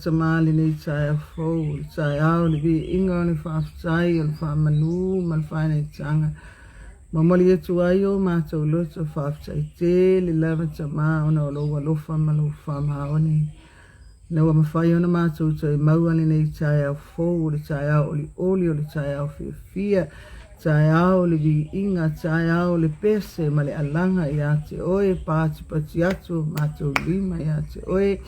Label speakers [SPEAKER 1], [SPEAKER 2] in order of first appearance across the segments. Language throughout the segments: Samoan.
[SPEAKER 1] Tama lenei taeao fou, o le taeao o le viiga, o le faafetai, o le faamanu ma le faaneetaga. Momoli atu ai o matou loto faafetai tele lava Tama ona o lou alofa ma lou faamaoni. Ina ua mafai ona matou toe maua lenei taeao fou, o le taeao olioli, o le taeao fiafia, taeao o le viiga, taeao o le pese ma le alaga ia te oe, patipati atu o matou lima ia te oe,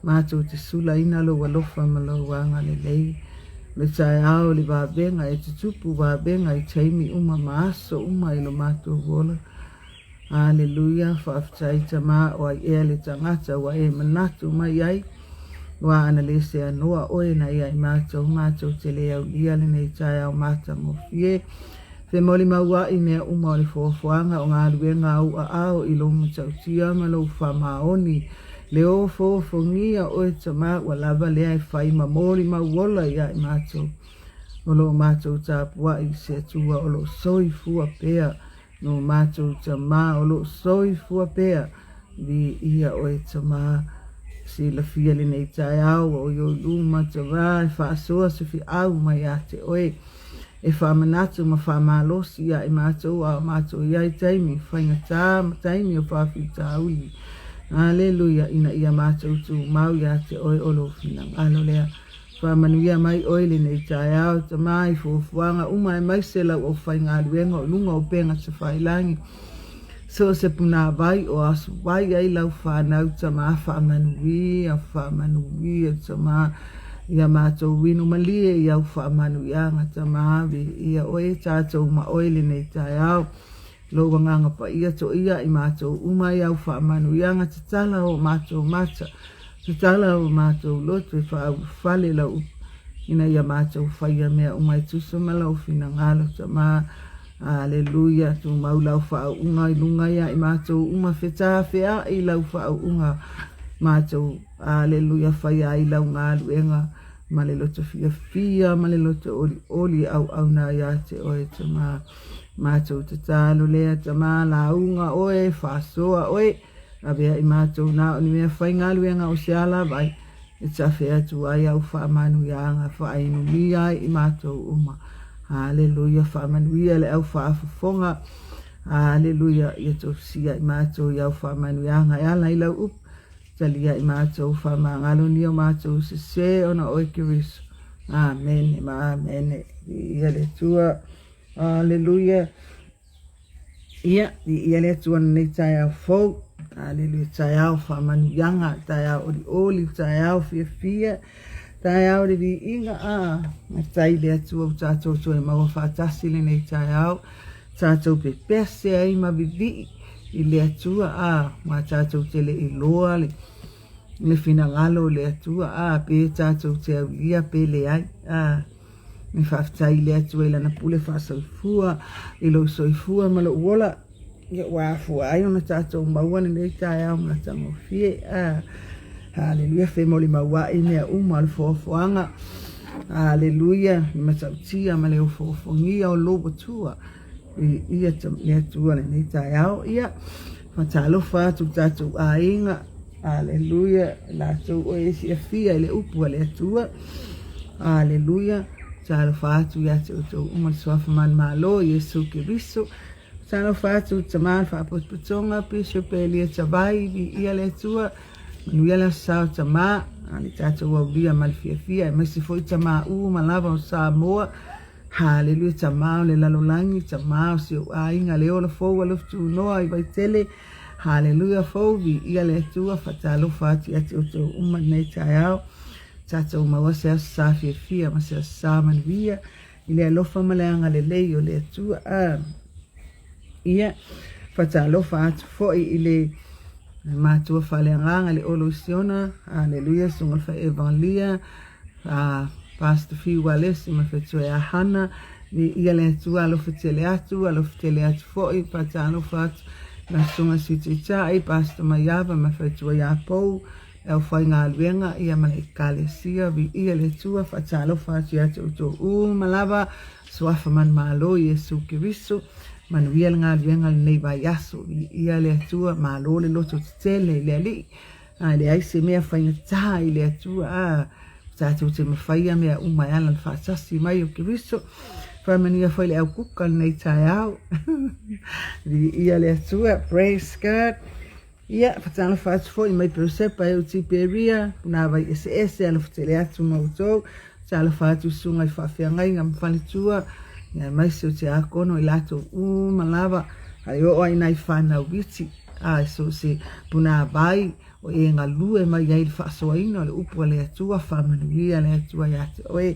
[SPEAKER 1] matou te sulaina lou alofa ma lou agalelei. O le taeao o le vavega e tutupu vavega i taimi uma ma aso uma i lo matou ola. Aleluia, faafetai Tama o ai ea le tagata ua e manatu mai ai, ua ana le seanoa oe na ia i matou, matou te le aulia lenei taeao matagofie. Femolimau ai mea uma o le foafoaga o galuega a ou aao i lou matautia ma lou faamaoni. Le ofoofogia oe Tama ua lava lea e fai ma molimau ola ia i matou. O lo matou tapuai i se Atua o lo o soifua pea. No matou Tama o lo o soifua pea, viia oe Tama. Silafia lenei taeao ua oioi luma Tama e faasoa se feau mai ia te oe, e faamanatu ma faamalosi ia i matou a o matou i ai taimi faigata ma taimi o faafitauli. Aleluia, ina ia matou tumau ia te oe o lou finagalo lea. Faamanuia mai oe i lenei taeao, Tama, i fuafuaga uma aemaise lau aufaigaluega o luga o upega tafailagi. So o se punāvai o asovai ai lau fanau, Tama, faamanuia, faamanuia, Tama, ia matou inu malie i au faamanuiaga, Tama, viia oe tatou ma oe i lenei taeao. Lou Agaga Paia toia i matou uma i au faamanuiaga tatala o matou mata, tatala o matou loto e faaulufale lau upu, ina ia matou faia mea uma e tusa ma lau finagalo, Tama. Aleluia, tumau lau faauuga i luga ia i matou uma, fetafeai lau faauuga, matou, aleluia, faia ai lau galuega ma le loto fiafia ma le loto olioli e auauna ai ia te oe, Tama. Matou tatalo lea, Tama, lauga oe, faasoa oe, avea i matou na o ni mea faigaluega o se alavai e tafe atu ai au faamanuiaga faainumia ai i matou uma. Aleluia, faamanuia le au faafofoga. Aleluia, ia tofusia i matou i au faamanuiaga e ala i lau upu. Talia i matou faamagalo ni o matou sesē ona oe Keriso. Amene ma amene. Viia le Atua. Aleluia. Ia, viia le Atua lenei taeao fou. Aleluia, taeao faamanuiaga, taeao olioli, taeao fiafia, taeao le viiga. A, matai le Atua ua tatou toe maua faatasi lenei taeao. Tatou pepese ai ma vivii i le Atua, a, ma tatou te le iloa le, le finagalo o le Atua, a, pe tatou te aulia pe leai, a. Me faafetai i le Atua i lana pule faasoifua, i lou soifua ma lou ola, ia ua afua ai ona tatou maua lenei taeao matagofie. A, haleluia, femolimau ai mea uma o le foafoaga. Haleluia, le matautia ma le ofoofogia o lou Atua. Viia le Atua lenei taeao. Ia, faatalofa atu i tatou aiga. Aleluia, latou o e fiafia i le upu a le Atua. Aleluia, talofa atu ia te outou uma le suafa manumalo Iesu Keriso. Talofa atu i Tama le Faapotopotoga, Bishop Elia Tavai, viia le Atua. Manuia le aso sa o Tama, a le tatou aulia ma le fiafia, aemaise foi Tama uma lava o Samoa. Haleluia, Tama o le lalolagi, Tama o si ou aiga, le ola fou alofa tunoa i Vaitele. Haleluia fou, viia le Atua, faatalofa atu ia te outou uma lenei taeao. Tatou maua se aso sa fiafia ma se aso sa manuia i le alofa ma le agalelei o le Atua. Ah, ia, faatalofa atu foi i le matua faaleagaga le Olo Isiona, haleluia, susuga le Fai Evangelia, a Pastor Fiu Walesi ma Fetua ia Hana, viia le Atua, alofa tele atu, alofa tele atu foi, faatalofa atu lau Susuga Sui Taitai, Pastor Maiava ma Fetua ia Pou, le aufaigaluega ia ma le Ekalesia, viia le Atua, faatalofa atu ia te outou uma lava, Suafa manumalo Iesu Keriso, manuia le galuega lenei vaiaso, viia le Atua, malo le loto tetele i le Alii. A leai se mea faigata i le Atua, a tatou te mafaia mea uma e ala le faatasi mai o Keriso. Faamanuia foi le au kuka lenei taeao. Viia le Atua, praise God. Ia, fatalofa atu foi mai Peosepa e o Tiperia, punāwai eseese, alofa tele atu ma outou. Talofa atu i susuga i faafeagaiga ma faletua, ia aemaise o tiakono i latou uma lava, a e oo ai nai whanau iti, a e so se punāwai, o e galue mai ai le faasoaina o le upu a le Atua, faamanuia le Atua iā te oe.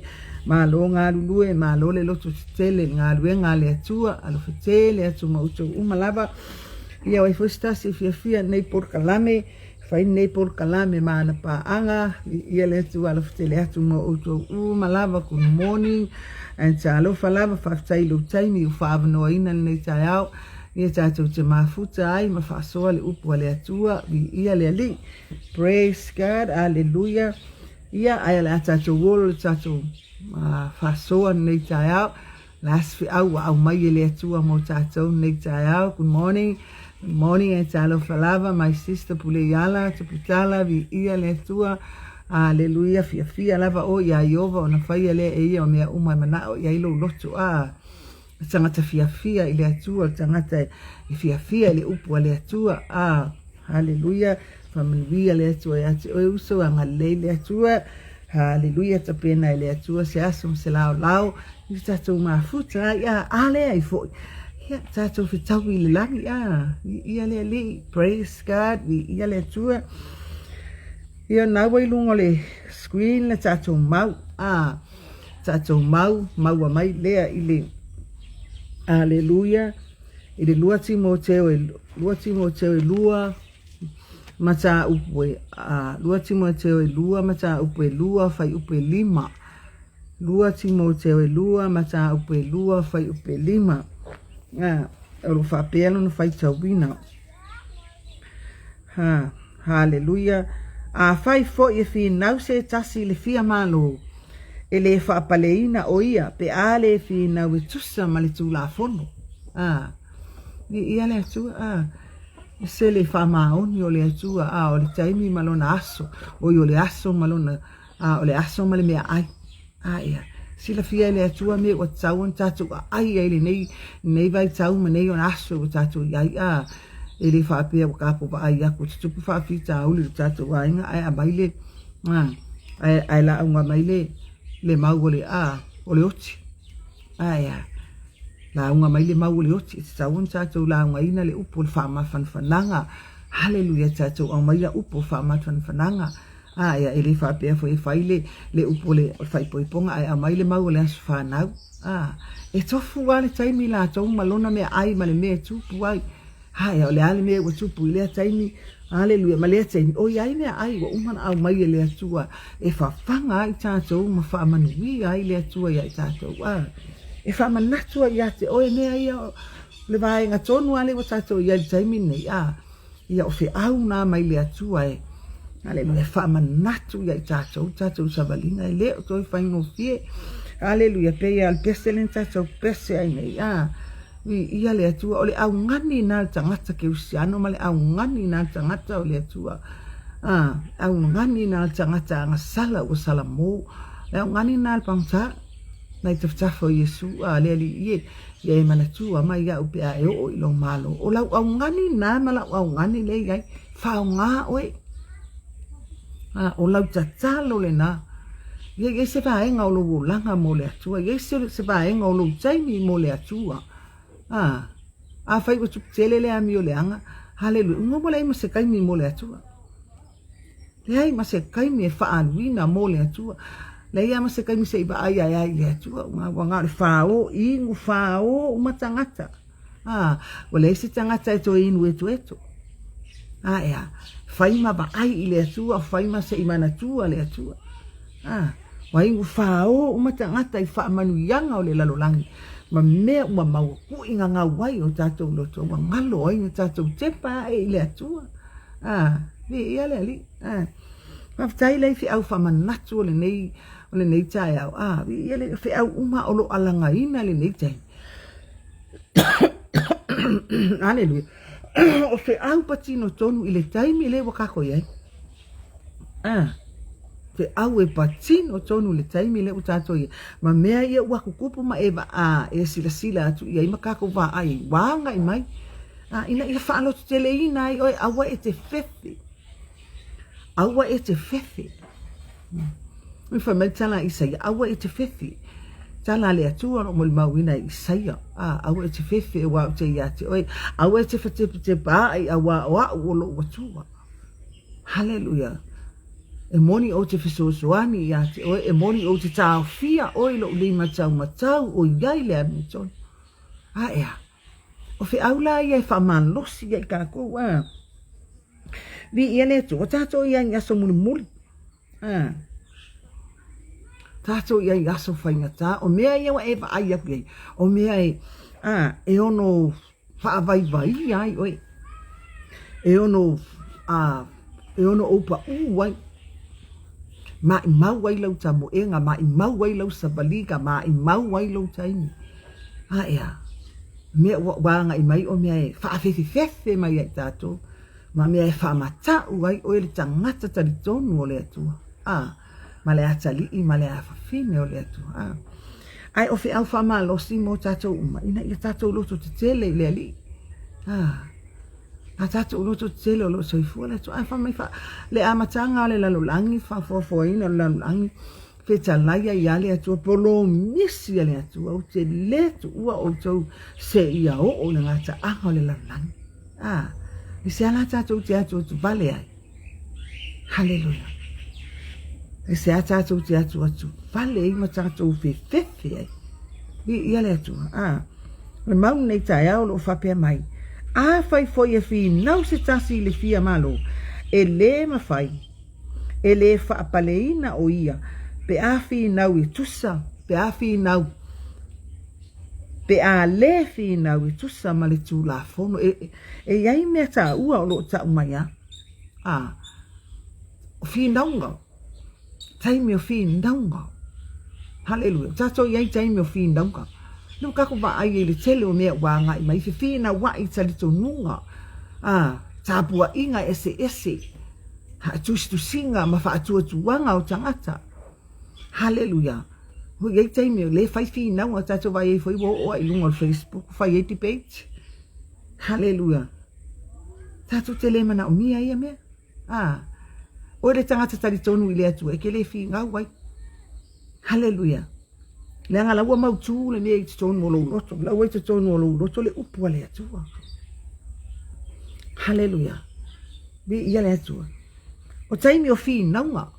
[SPEAKER 1] Malo galulue, malo le loto tetele i le galuega a le Atua, alofa tele atu ma outou uma lava. Ia, o ai foi se tasi e fiafia i lenei polokalame, fai lenei polokalame ma ana paaga, viia le Atua, alofa tele atu ma outou uma lava. Good morning and talofa lava, faafetai i lou taimi ua faaavanoaina lenei taeao. Ia tatou te mafuta ai ma faasoa le upu a le Atua, viia le Alii. Praise God, Aleluia. Ia, ae o le a tatou olo le tatou faasoa lenei taeao. Le a se feau ua aumai e le Atua mo tatou lenei taeao. Good morning. Good morning e talofa lava, my sister Puleiala, Tuputala, viia le Atua. Aleluia, fiafia lava oe iā Ieova ona faia lea e ia o mea uma e manao i ai lou loto. Ah, le tagata fiafia i le Atua, le tagata e fiafia i le upu a le Atua. Ah, haleluia, faamanuia le Atua ia te oe uso, agalelei le Atua. Haleluia, tapena e le Atua se aso ma se laolao i le tatou mafuta ai, a, a leai foi. Ia, tatou fetaui i le lagi, a, viia le Alii, praise God, viia le Atua. Ia, na ua i luga o le screen le tatou mau, a, tatou mau, maua mai lea i le Aleluia, i le 2 Timoteo e, 2 Timoteo e 2, mataupu e, a, 2 Timoteo e 2, mataupu e 2, fuaiupu e 5. 2 Timoteo e 2, mataupu e 2, fuaiupu e 5. A, o lo o faapea lona faitauina. Ha, haleluia. Afai foi e finau se tasi i le fia malo, e le faapaleina o ia pe a le finau e tusa ma le Tulafono. A, viia le Atua. A, e se le faamaoni o le Atua, a, o le taimi ma lona aso, oi o le aso ma lona, a, o le aso ma le meaai. A ia, silafia e le Atua mea ua tatau ona tatou aai ai lenei, lenei vaitau ma nei ona aso ua tatou i ai. A, e le faapea ua tatou vaai atu ua tutupu faafitauli i lo tatou aiga ae aumai le, a, ae, ae lauga mai le, le mau o le, a, o le oti. A ia, lauga mai le mau o le oti, e tatau ona tatou laugaina le upu o le faamafanafanaga. Haleluia, tatou aumaia upu o faamafanafanaga. A ia, e le faapea foi e fai le, le upu o le, o le faaipoipoga ae aumai le mau o le aso fanau. A, e tofu lava le taimi latou ma lona meaai ma le mea e tupu ai. A ia, o le a le mea ua tupu i lea taimi, aleluia, ma lea taimi, o i ai meaai ua uma ona aumai e le Atua e fafaga ai tatou ma faamanuia ai le Atua ia i tatou. A, e faamanatu ai ia te oe mea ia o le vaega tonu lava lea ua tatou i ai i le taimi lenei. A, Ia o feau na mai le Atua e Aleluia, e faamanatu ia i tatou, tatou savaliga, e le o toe faigofie. Aleluia, pei lava o le pese lea na tatou pese ai nei. A, viia le Atua, o le augani na le tagata kerisiano ma le augani na le tagata o le Atua. A, augani na le tagata agasala ua salamo. Le augani na le pagota nai tafatafa o Iesu, a le Alii e. Ia e manatua mai iaʻu pe a e oo i lou malo. O lau augani na ma lau augani lea i ai, faaaoga oe. A, o lau tatalo lena. Ia i ai se vaega o lou olaga mo le Atua, ia i ai se vaega o lou taimi mo le Atua. A, afai ua tupu tele le amio leaga, haleluia, ua maua leai ma se taimi mo le Atua. Leai ma se taimi e faaaluina mo le Atua. Leai lava ma se taimi se i vaai ae ai i le Atua. Ua na o le fao, inu fao uma tagata. A, ua leai se tagata e toe inu etoeto. A ea, fai ma vaai i le Atua, fai ma se i manatua le Atua. A, ua inu fao uma tagata i faamanuiaga o le lalolagi ma mea uma maua ku'i gagau ai o tatou loto, ua galo ai na tatou tepa ae i le Atua. A, viia le Alii. A, faafetai lea i feau faamanatu o lenei, o lenei taeao. A, viia le feau uma o lo o alagaina lenei taimi. Aleluia. O feau patino tonu i le taimi lea ua tatou i ai. A, feau e patino tonu le taimi lea ua tatou i ai, ma mea ia ua tutupu ma e a, e silasila atu i ai ma tatou vaai ai, ua agai mai, a, ina ia faalototeleina ai oe, aua e te fefe, aua e te fefe. Fai mai le tala a Isaia, aua e te fefe. Tala a le Atua o lo o molimauina e Isaia, a, aua e te fefe aua ou te ia te oe, aua e te fatepatepaai auā o a'u o lou Atua. Haleluia! E moni ou te fesoasoani iā te oe, e moni ou te taofia oe i lou lima taumatau o i ai le amiotonu. A ea, o feau la ia e faamalosi ai kākou, a. Viia le Atua, ua tātou i ai i aso mulimuli. A. Tātou i ai i aso faigata, o mea ia ua e vaai aku i ai, o mea e, a, e ono faavaivaia ai oe, e ono, a, e ono ou paʻū ai, maʻimau ai lau tamoega, maʻimau ai lau savaliga, maʻimau ai lou taimi. A ea, mea ua agai mai o mea e faafefefefe mai ai tatou, ma mea e faamataʻu ai oe le tagata talitonu o le Atua. A, ma le atalii ma le afafine o le Atua. A, ae o feau faamalosi mo tatou uma, ina ia tatou loto tetele i le Alii. A, a tatou loto tetele o lo o soifua le Atua. Ae fai mai fa, le amataga o le lalolagi, faafoafoaina o le lalolagi, fetalai ai ia le Atua, polomisi a le Atua, ou te le tuua outou seia oo i le gataaga o le lalolagi. A, i se ala tatou te atuatu vale ai? Haleluia. I se a tatou te atuatu vale ai ma tatou fefefe ai? Viia le Atua. A, o le mau lenei taeao o lo o faapea mai, Afai foi e finau se tasi i le fia malo, e lē mafai, e lē faapaleina o ia, pe a finau e tusa, pe a finau, pe a lē finau e tusa ma le Tulafono. E, e i ai mea taua o lo o tau mai a. A, o finauga, taimi o finauga. Haleluia. O tatou i ai taimi o finauga. Lea ua tatou vaai ai i le tele o mea ua agai mai, fefinauai i talitonuga, a, tapuaiga eseese, tusitusiga ma faatuatuaga o tagata. Haleluia. Ua i ai taimi o lea e fai finauga, tatou vaai ai foi ua oo lava i luga o le Facebook, fai ai debate. Haleluia. Tatou te le manaomia ia mea. A, oe le tagata talitonu i le Atua, e te le finau ai. Haleluia. Leaga la ua mautū le mea i totonu o lou loto, la ua i totonu o lou loto le upu a le Atua. Haleluia. Viia le Atua. O taimi o finauga,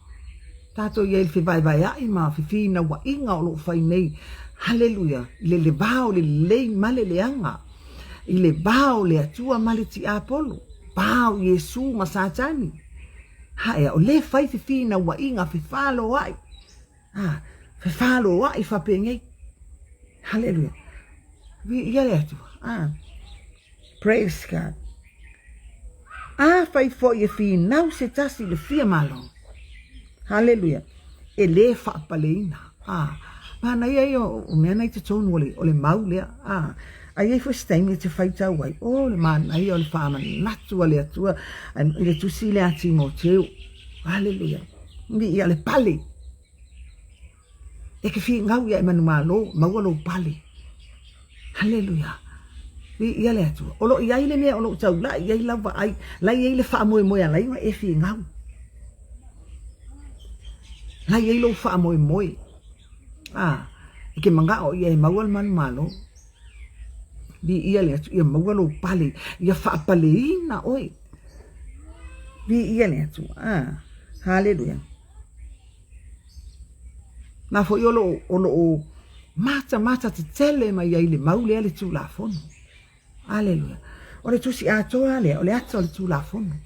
[SPEAKER 1] tatou i ai i le fevaevaea'i ma fefinauaiga o lo o fai nei, haleluia, i le le va o le lelei ma le leaga, i le va o le Atua ma le tiapolo, va o Iesu ma Satani. Haea, o lea fai fefinauaiga, fefaloai, a, fefaloai faapenei. Haleluia. Viia le Atua. A. Praise God. Afai foi e finau se tasi i le fia malo. Haleluia. E lē faapaleina. A, manaia ia o mea na i totonu o le, o le mau lea. A, a i ai foi se taimi e te faitau ai, o le manaia o le faamanatu a le Atua i le tusi lea a Timoteo. Haleluia. Viia le pale. E ke finau ia e manumalo, maua lou pale. Haleluia. Viia le Atua. O lo o i ai le mea o lo o taulai i ai lau vaai, la i ai le faamoemoe a lai ona e finau. La i ai lou faamoemoe. A, e ke manao ia e maua le manumalo. Viia le Atua, ia maua lou pale, ia faapaleina oe. Viia le Atua. A, haleluia. Na foi o lo o lo o matamata tetele mai ai le mau lea le Tulafono. Aleluia. O le tusi atoa lea, o le ata o le Tulafono.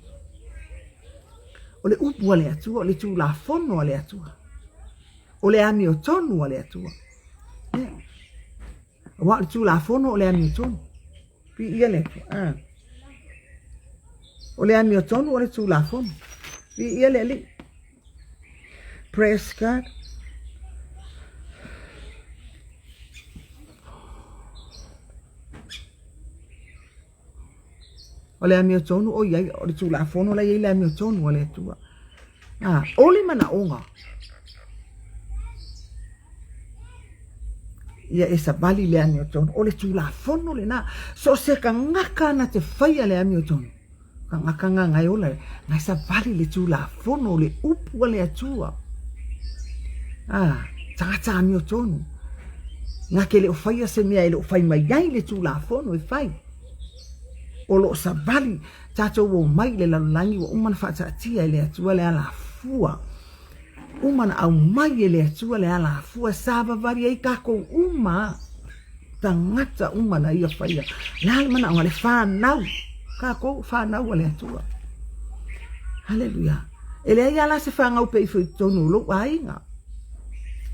[SPEAKER 1] O le upu a le Atua, o le Tulafono a le Atua. O le amiotonu a le Atua. Yeah. Aua o le Tulafono o le amiotonu. Viia le Atua. Ah. O le amiotonu o le Tulafono. Viia le Alii. Praise God. O le amiotonu o i ai, o le Tulafono la e i ai le amiotonu a le Atua. A, o le manaoga, ia e savali le amiotonu. O le tulafono lena. So o se tagata na te faia le amiotonu, tagata na na e ola, na e savali le tulafono o le upu a le Atua. A, tagata amiotonu. Na te le o faia se mea e le o fai mai ai le tulafono e fai. O lo o savali tatou omai i le lalolagi ua uma ona faataatia e le Atua le alafua. Uma ona aumai e le Atua le alafua e savavali ai tatou uma tagata uma na ia faia. Le a le manaoga? Le fanau, tatou fanau a le Atua. Haleluia. E leai lava la se fanau pea ifo i totonu o lou aiga.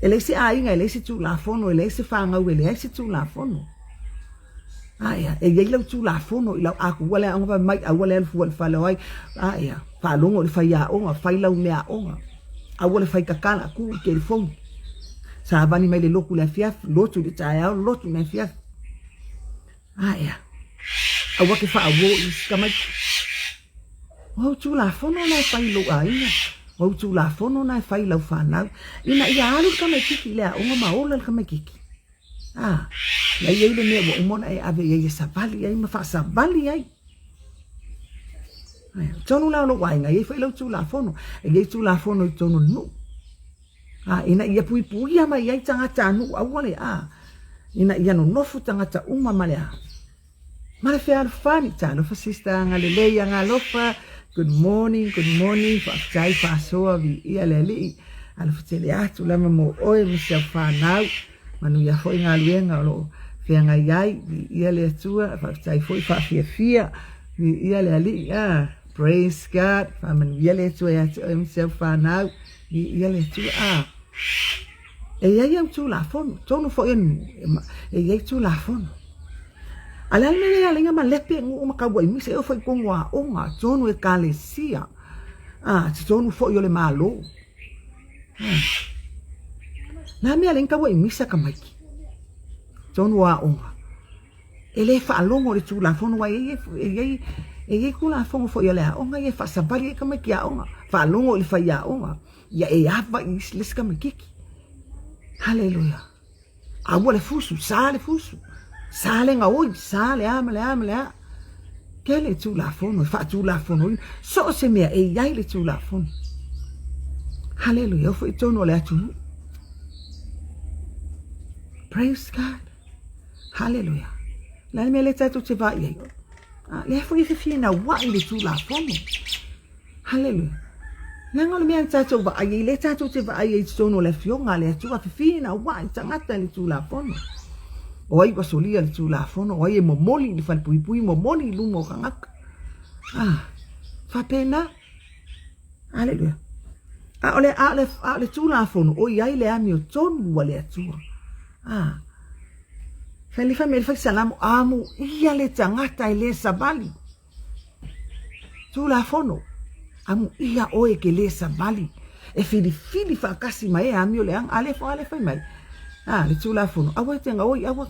[SPEAKER 1] E leai se aiga, e leai se tulafono, e leai se fanau, e leai se tulafono. Aea, e i ai lau Tulafono i lau a ku ua le aoga fai mai aua le alu fua i le fale o ai. Aea, faalogo i le faiaoga, fai lau meaaoga. Aua le fai tatala, ku i telefoni. Savali mai le lotu i le afiafi, lotu i le taeao, lotu i le afiafi. Aea, aua ke faauo i isi tamaiti. O au Tulafono na e fai i lou aiga, o au Tulafono na e fai i lau fanau, ina ia alu le tamaititi i le aoga ma ola le tamaititi. A, la i ai le mea ua uma ona e ave i ai e savali ai ma faasavali ai. Aia, tonu la o lou aiga, e i ai foi lau Tulafono, e i ai Tulafono i totonu o le nuu. A, ina ia puipuia mai ai tagata a nuu, aua le a, ina ia nonofo tagata uma ma le a, Ma le fealofani, talofa sister agalelei agalofa, good morning, good morning, faafetai faasoa viia le Alii, alofa tele atu lava mo oe ma si au fanau, manuia foi galuega o lo o feagai ai, viia le Atua, faafetai foi faafiafia, viia le Alii, ah, praise God, faamanuia le Atua ia te oe ma si au fanau, viia le Atua, ah. E i ai au Tulafono, tonu foi e e i ai Tulafono. A le a le mea lea alaiga malepe nuu ma kauai misa e o foi tonu aoga, tonu ekalesia, a tonu foi o le Malo. Na mea alaiga kauai misa tamaiti, tonu aoga. E le faalogo i le Tulafono aua e i ai e i ai Tulafono foi a le aoga ia e faasavali ai tamaiti aoga, faalogo i le faiaoga. Ia e ava i le isi tamaititi. Haleluia. Aua le fusu, sa le fusu, sa le gaoi, sa le a ma le a ma le a. Tele Tulafono e faatulafonoina. So o se mea e i ai le Tulafono. Haleluia. O foi i totonu o le atunuu. Praise God. Haleluia. Le a le mea lea tatou te vaai ai? Lea foi e fefinauai le Tulafono. Haleluia. Leaga o le mea na tatou vaai ai, lea tatou te vaai ai i totonu o le Afioga a le Atua, fefinauai tagata i le Tulafono. O ai ua solia le Tulafono, o ai e momoli i le falepuipui, momoli i luma o tagata. Ah, faapena. Haleluia. A o le, a o le, a o le Tulafono, o i ai le amiotonu a le Atua. Ah. Fai le fai mai le fai salamo, amuia le tagata e le savali. Tulafono, amuia oe e ke le savali, e filifili faatasi ma e amio leaga, a le a le fai mai, a le Tulafono, aua e te gaoi, aua,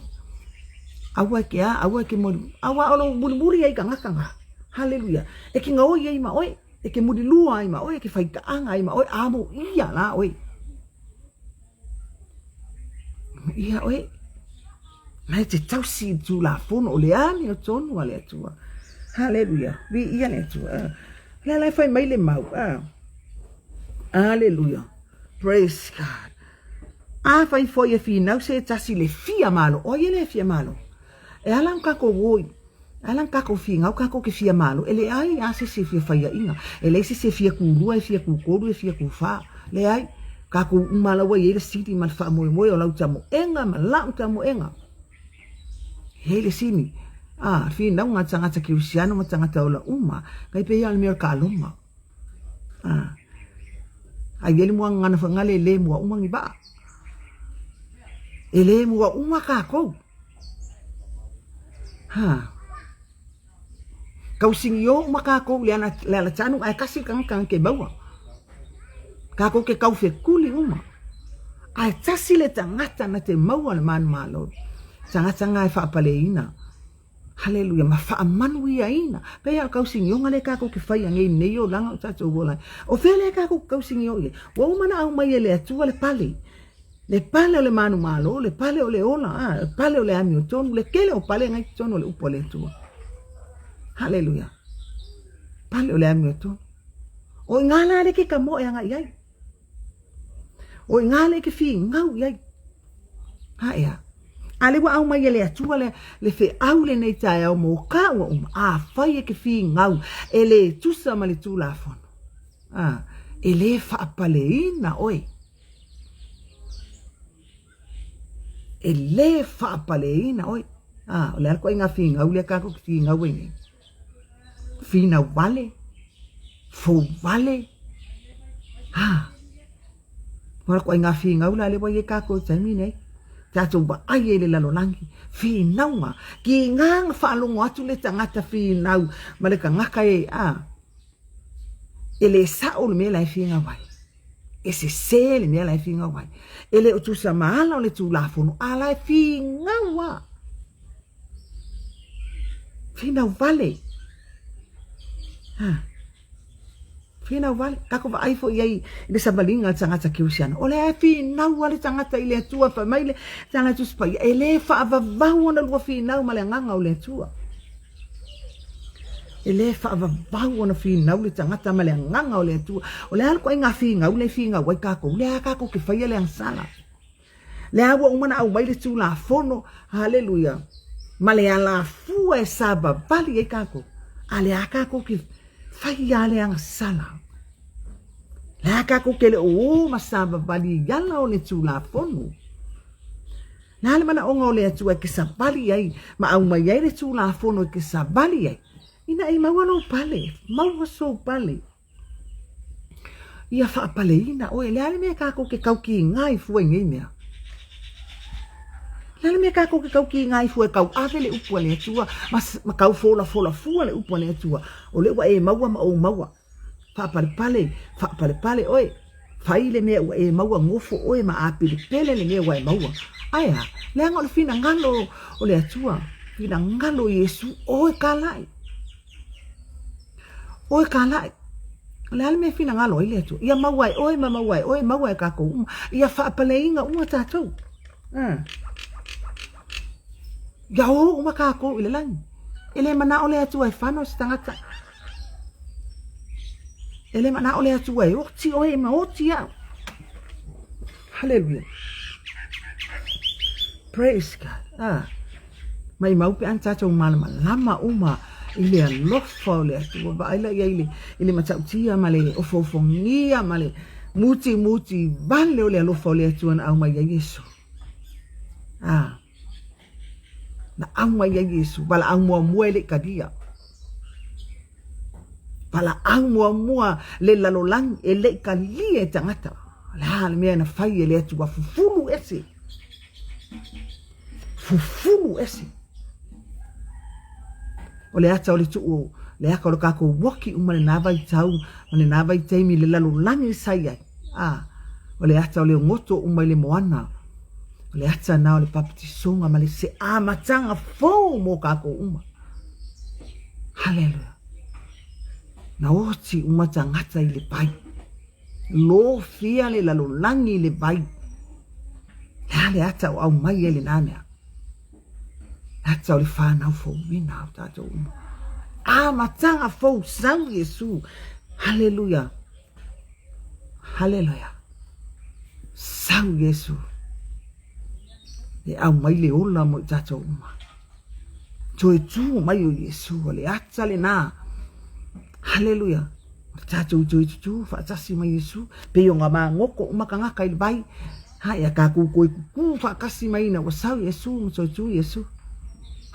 [SPEAKER 1] aua e ke a, aua e ke moli, aua o lo mulimuli ai tagata nga. Haleluia. E ke gaoi ai ma oe, e ke mulilua ai ma oe, e ke faitaaga ai ma oe, amuia la oe. Ia oe, na e te tausi i le Tulafono o le amiotonu a le Atua. Haleluia, viia le Atua. O le a la e fai mai le mau. Haleluia, praise God. Afai foi e finau se tasi le fia malo, o ai e le fia malo? E ala ona tatou o i, e ala ona tatou finau tatou te fia malo, e leai lava se isi e fia faiaina, e leai se isi e fia tulua, e fia tutolu, e fia tufa, leai. Tatou uma lava ua i ai le sili ma le faamoemoe o lau tamoega ma la'u tamoega. E i ai le sini, a, finauga a tagata kerisiano ma tagata ola uma, tai pei lava o le mea o le kaloma. A, a i ai le muagagana foi lena e le mua uma ni vaa. E le mua uma tatou. Ha. Tausinio uma tatou i le alatanu ae tasi le tagata na te maua. Tatou te taufetuli uma. Ae tasi le tagata na te maua le manumalo. Tagata na e faapaleina. Haleluia, ma faamanuiaina. Pei lava o le kausigioga lea tatou te faia nei i lenei olaga o tatou ola ai. O fea lea tatou te kausigio i ai? Ua uma ona aumai e le Atua le pale. Le pale o le manumalo, le pale o le ola, a, le pale o le amiotonu, le tele o pale na i totonu o le upu a le Atua. Haleluia. Pale o le amiotonu. O i ngā la le ke ka moe anga i ai. O i ngā le ke finau i ai. Ha ea. A le ua aumai e le Atua le, le feau lenei taeao mō kāua uma, afai e ke finau e lē tusa ma le Tulafono, a, e lē faapaleina oe. E lē faapaleina oe. A, o le a le ituaiga finau lea kākou te finau ai nei? Finau vale, fou vale, a, Ua ituaiga finau la lea ua i ai kākou i le taimi nei. Tatou vaai ai i le lalolagi, finauga, kiga na faalogo atu le tagata finau ma le tagata e, a, e le sao le mea la e finau ai. E sese le mea la e finau ai. E le o tusa ma ala o le Tulafono, a la e finau lava. Finau vale. Ha. Finau vale. Tatou vaai foi i ai i le savaliga a le tagata kerisiano. O lea e finau lava le tagata i le Atua fai mai le Tala Tusi Paia, e le faavavau ona lua finau ma le agaga o le Atua. E le faavavau ona finau le tagata ma le agaga o le Atua. O le a le ituaiga finau lea e finau ai tatou? Lea tatou te faia le agasala. Lea ua uma ona aumai le Tulafono, haleluia, ma le alafua e savavali ai tatou, a lea tatou te fai lava le agasala. Lea tatou te le o o ma savavali i ala o le Tulafono. Le a le manaoga o le Atua e te savali ai ma aumai ai le Tulafono e te savali ai, ina ia maua lou pale, maua sou pale. Ia faapaleina oe. Le a le mea tatou te tau kiga ai fua i nei mea? Le a le mea tatou te tau kiga ai fua e tau ave le upu a le Atua ma, ma tau folafola fua le upu a le Atua? O lea ua e maua ma ou maua. Faapalepale, faapalepale oe. Fai le mea ua e maua, nofo oe ma apelepele le mea ua e maua. Ae a? Leaga o le finagalo o le Atua, finagalo o Iesu, o e kalai. O e kalai. O le a le mea e finagalo ai le Atua? Ia maua e oe ma maua e oe, maua e kākou uma. Ia faapaleiga uma tātou. Ia o uma kākou i le lagi. E le manao le Atua e fano se tagata. E le manao le Atua e oti oe ma oti au. Hallelujah. Praise God. Ah. Maimau pe ana tatou malamalama uma i le alofa o le Atua. Vaai la i ai le, i le matautia ma le ofoofogia ma le mutimuti vale o le alofa o le Atua na aumai ai Iesu. Ah. Na aumai ai Iesu, valaau muamua e le i talia. Valaau muamua le lalolagi e le i talia e tagata. O le a le mea na fai e le Atua, fufulu ese. Fufulu ese. O le ata o le tuu, le aka o le kākou woki uma lenā vaitau, ma lenā vaitaimi le lalolagi sa i ai. A, o le ata o le goto uma i le moana, o le ata na o le papatisoga ma le se amataga fou mo kākou uma. Haleluia. Na oti uma tagata i le vai. Lofia le lalolagi i le vai. Le a le ata o aumai ai lenā mea. Ata o le whanau fouina o tātou uma. Amataga fou sau Iesu. Haleluia. Haleluia. Sau Iesu. E aumai le ola mo i tātou uma. Toe tū mai o Iesu, o le ata lenā. Haleluia. O le tātou toe tutū whaatasi mai Iesu. Pei o ngā māngoko uma kangaka i le vai. Ha ia kākou koe kukū whaakasi mai ina ua sau Iesu ma toe tū Iesu.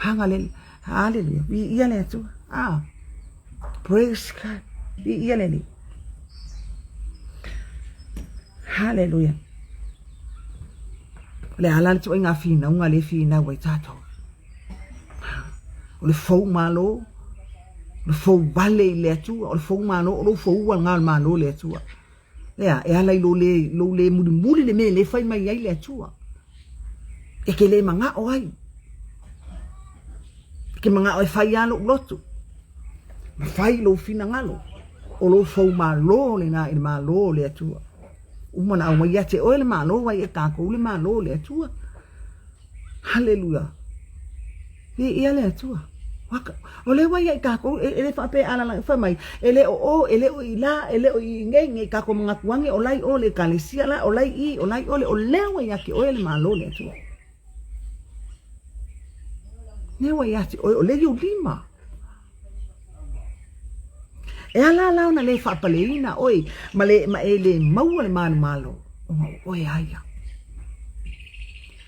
[SPEAKER 1] Hanga le, haleluia. Viia le Atua. Ah. Praise God. Viia le Alii. Haleluia. O le a la le ituaiga finauga lea e finau ai tatou. O le fou malo, o le fou vale i le Atua, o le fou malo, o lou foua lena o le malo i le Atua. Ea, e ala i lou le, lou le mulimuli le mea lea e fai mai ai le Atua. E ke le manao ai. E ke manao e fai lava lou loto, ma fai lou finagalo, o lou foumalo lena i le Malo o le Atua. Uma ona aumai ia te oe le Malo, ua ia tatou le Malo o le Atua. Haleluia. Viia le Atua. O lea ua ia i tatou, e le faapea e alala fai mai, e le o o, e le o i la, e le o i nei, nei tatou manatu ane, o la i o le ekalesia la, o la i i, o la i ole, o lea ua ia te oe le Malo o le Atua. Lea ua ia te oe, o lea i ou lima. E ala la ona le faapaleina oe ma, le, ma e le maua le manumalo, ona o oe a ia.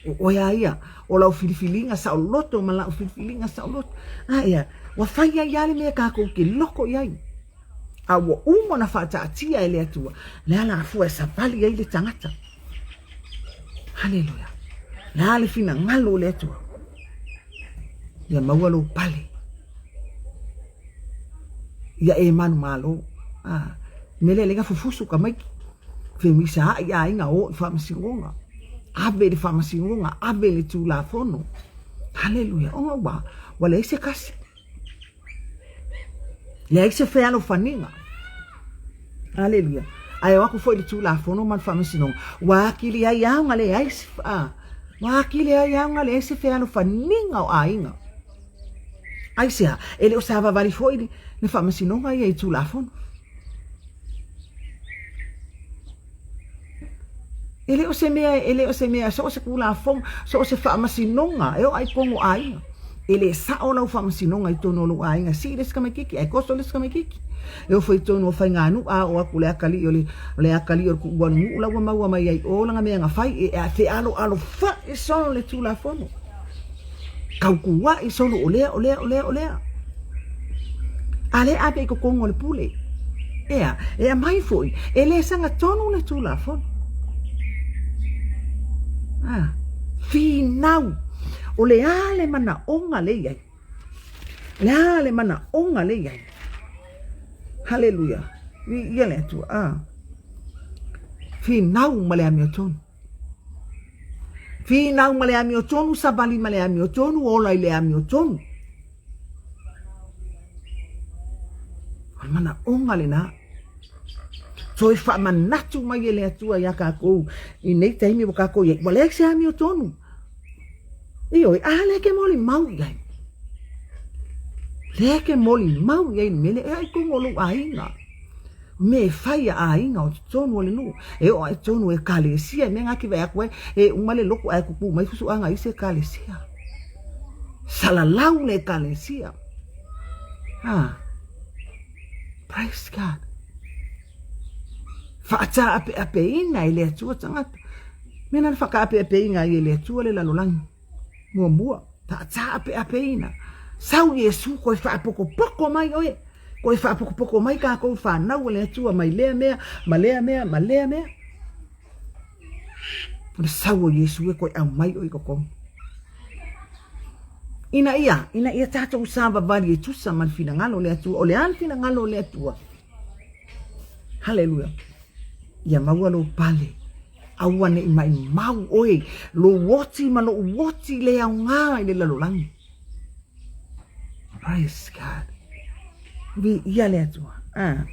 [SPEAKER 1] O oe a ia, o lau filifiliga saoloto ma lau filifiliga saoloto. A ea, ua fai ai lava le mea tatou te loko i ai. A ua uma ona faataatia e le Atua le alafua e savali ai le tagata. Haleluia. Le a le finagalo o le Atua. Ia maua lou pale. Ia e manumalo. Ah, mea lea lenga fufusu ka maiki. Femisa ai aiga o i faamasinoga. Ave i le faamasinoga, ave i le Tulafono. Haleluia. Ona ua, ua leai se kasi. Leai se fealofaniga. Aleluia. Ae o aku foi le Tulafono ma le Faamasinoga, ua atili ai lava ona leai se, ua atili ai lava ona leai se fealofaniga o aiga. Aisea? E le o savavali foi le Faamasinoga ia i Tulafono. E le o se mea, e le o se mea, so o se Tulafono, so o se faamasinoga e oo i totonu o aiga. E le sao lau faamasinoga i totonu o lou aiga, sii le isi tamaititi ae toso le isi tamaititi. E oo foi i totonu o faiganuu, a oo atu le atalii o le, o le atalii o le tuua o le nuu la ua maua mai ai i o lana mea na fai, e fealoalofa'i solo le Tulafono. Tautua'i solo o lea, o lea, o lea, o lea. A lea ave i totonu o le pule. Ea, e aumai foi, e le sagatonu le Tulafono. Ah, finau. O le a le manaoga le i ai? O le a le manaoga le i ai? Haleluia. Viia le Atua. Ah. Finau ma le amiotonu. Finau ma le amiotonu, savali ma le amiotonu, ola i le amiotonu. O le manaoga lena. Toe faamanatu mai e le Atua iā kākou i nei taimi ua kākou i ai, ua leai se amiotonu. Ioe, a lea e ke molimau i ai. Lea e ke molimau i ai le mea lea, e ai tonu o lou aiga. Mea e fai a aiga o totonu o le nuu, e oo i totonu o ekalesia, mea na ke vaai atu ai, e uma le lotu ae tutu mai fusuaga a isi ekalesia. Salalau le ekalesia. Ah, praise God. Faataapeapeina e le Atua tagata. Mea na whakaapeapeina ai e le Atua le lalolagi. Muamua, faataapeapeina. Sau Iesu koe faapokopoko mai oe. Koe faapokopoko mai kākou whānau o le Atua mai lea mea, ma lea mea, ma lea mea. O le sau o Iesu e koe aumai oe i totonu. Ina ia, ina ia tātou savavali e tusa ma le finagalo o le Atua. O le a le finagalo o le Atua? Haleluia. Ia maua lou pale. Aua ne i maimau oe, lou oti ma lou oti le aoga i le lalolagi. Praise God. Viia le Atua. Ah.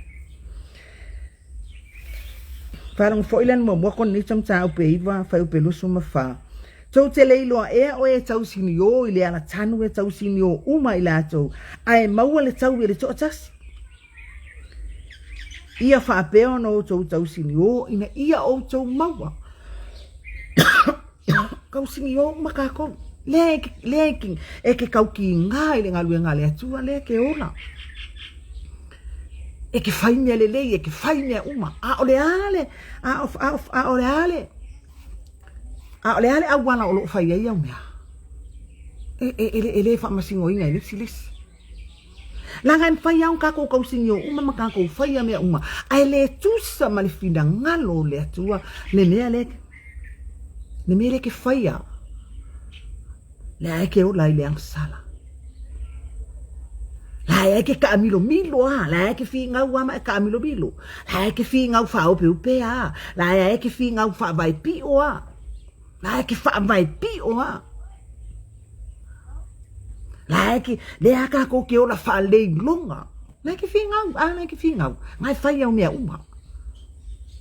[SPEAKER 1] Faalogo foi le muamua Korinito mataupu e 9, fuaiupu 24. Tou te le iloa ea oe e tausiniō i le alatanu e tausiniō uma i latou, ae maua le taui e le toatasi? Ia faapea ona outou tausiniō ina ia outou maua. Tausiniō uma kākou. Lea e, lea e, e ke kaukīgā i le galuega a le Atua, lea ke ola. E ke fai mea lelei, e ke fai mea uma. A o le a le, a o, a o, a o le a le, a o le a le auala o loo fai ai au mea. E, e, e, e le faamasinoina e le isi le isi. Leaga e mafai lava ona tatou tausinio uma ma tatou faia mea uma, ae le tusa ma le finagalo o le Atua le mea lea, le mea lea e te faia, lea e ke ola ai le agasala. La e ke taamilomilo a, la e ke finau a ma e taamilomilo. La e ke finau faaopeope a, la e ke finau faavaepio a. La e ke faavaepio a. La e ke, lea kākou ke ola faaleiloga. La e ke figau, a la e ke figau. Ngai fai au mea uma.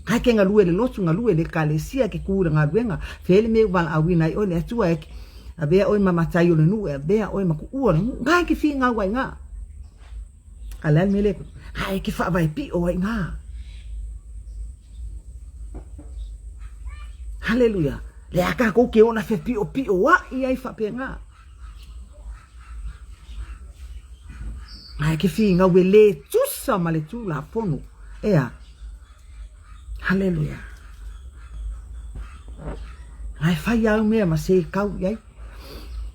[SPEAKER 1] Ngai ke galue le lotu, galue le ekalesia, ke kū i le galuega, fea le mea ua valaauina ai oe le Atua e avea oe ma matai o le nuu, e avea oe ma kuua o le nuu. Ngai ke figau ai ngā. A le a le mea lea, ngai ke faavae pio ai ngā. Haleluia. Lea kākou ke ola fepiʻopiʻoaʻi ai faapena. Ae ke finau e lē tusa ma le Tulafono. Ea. Haleluia. Ae fai au mea ma se kau i ai.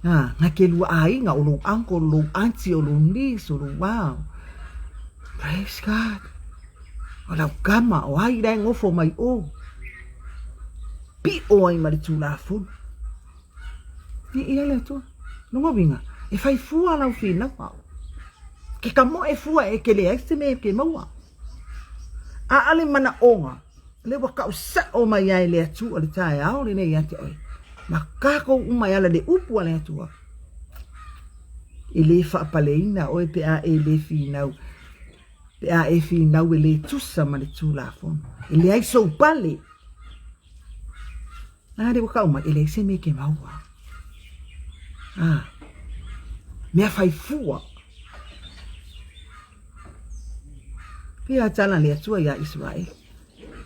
[SPEAKER 1] Ah, ngai ke lua aiga o lou uncle, o lou auntie, o lou niece, o lou wow. Praise God. O lau kama, o ai la e gofo mai o. Piʻo ai ma le Tulafono. Viia le Atua. Lona uiga, e fai fua lau finauga. Ke kamoe fua e ke leai se mea e ke maua. Aʻale manaʻoga, le ua kau saʻo mai ai le Atua le taeao lenei ia te oe. Ma kākou uma e ala le upu a le Atua. E lē faapaleina oe pe a e lē finau, pe a e finau e lē tusa ma le Tulafono. E leai sou pale. A le ua kau mai, e leai se mea e ke maua. A, mea fai fua. Pia tala le Atua iā Iseraele,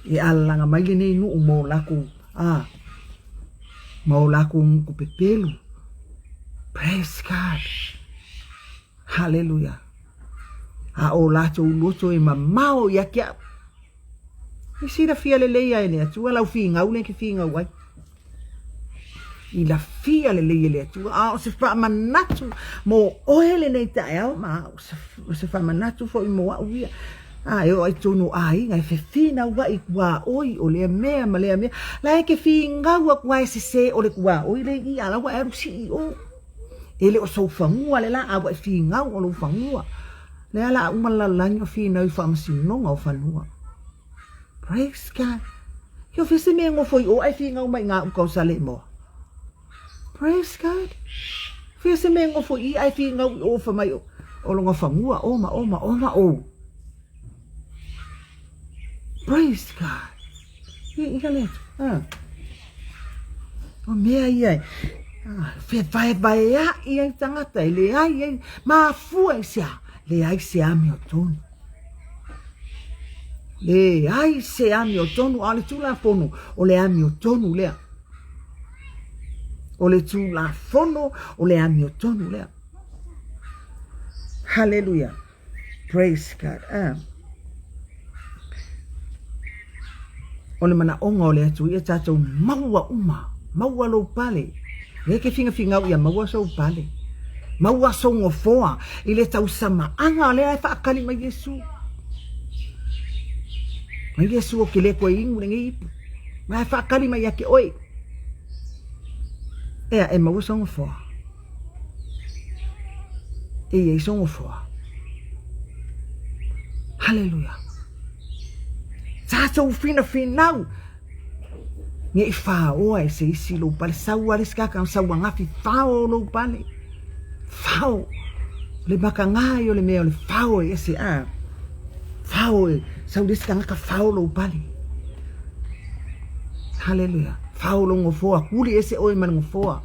[SPEAKER 1] e alalaga mai lenei nuu ma o lakou, a, ma o lakou moku pepelu. Praise God. Haleluia. A o latou loto e mamao ia te au. I silafia lelei ai e le Atua lau figau lea e te figau ai. I lafia lelei e le Atua. A o se faamanatu mo oe lenei taeao ma o se faamanatu foi mo au ia. A e oo ai tonu o aiga e fefinauai kuaoi o lea mea ma lea mea. La e ke figau aku a e sese o le kuaoi le i a la ua e alu sii o. E le o sou fanua le la a ua e figau o lou fanua. Lea la a uma le lalolagi o finau i faamasinoga o fanua. Praise God. Kia o se mea ngofo i o ai finau mai ngā uka o Saleimoa. Praise God. Fia se mea ngofo i ai finau i o fa mai o, o longa fanua o ma o ma o ma o. Praise God. I ka le atu. Ah. O mea ia e. Ah, fevaevaeaʻi ai tagata e leai ai, mafua i se a? Leai se amiotonu. Leai se amiotonu, a o le Tulafono, o le amiotonu lea. O le Tulafono, o le amiotonu lea. Haleluia. Praise God. Ah. O le manaʻoga o le Atua ia tatou maua uma, maua lou pale. Lea ke figafigau ia maua sou pale. Maua sou gofoa i le tausamaaga lea e faakali mai Iesu. Mai Iesu o ke le koe inu lenei ipu. Ma e faakali mai ia ke oe. Ea e maua sou gofoa. E i ai sou gofoa. Haleluia. Tatou finafinau. Ne i whaoa e se isi lou pale. Sau a le isi kaka, sau a ngafi whao lou pale. Whao. Le maka ngai o le mea o le whao e ese a. Whao e. Sau le isi kangaka whao lou pale. Haleluia. Whao lou gofoa. Kuli ese oe ma le gofoa.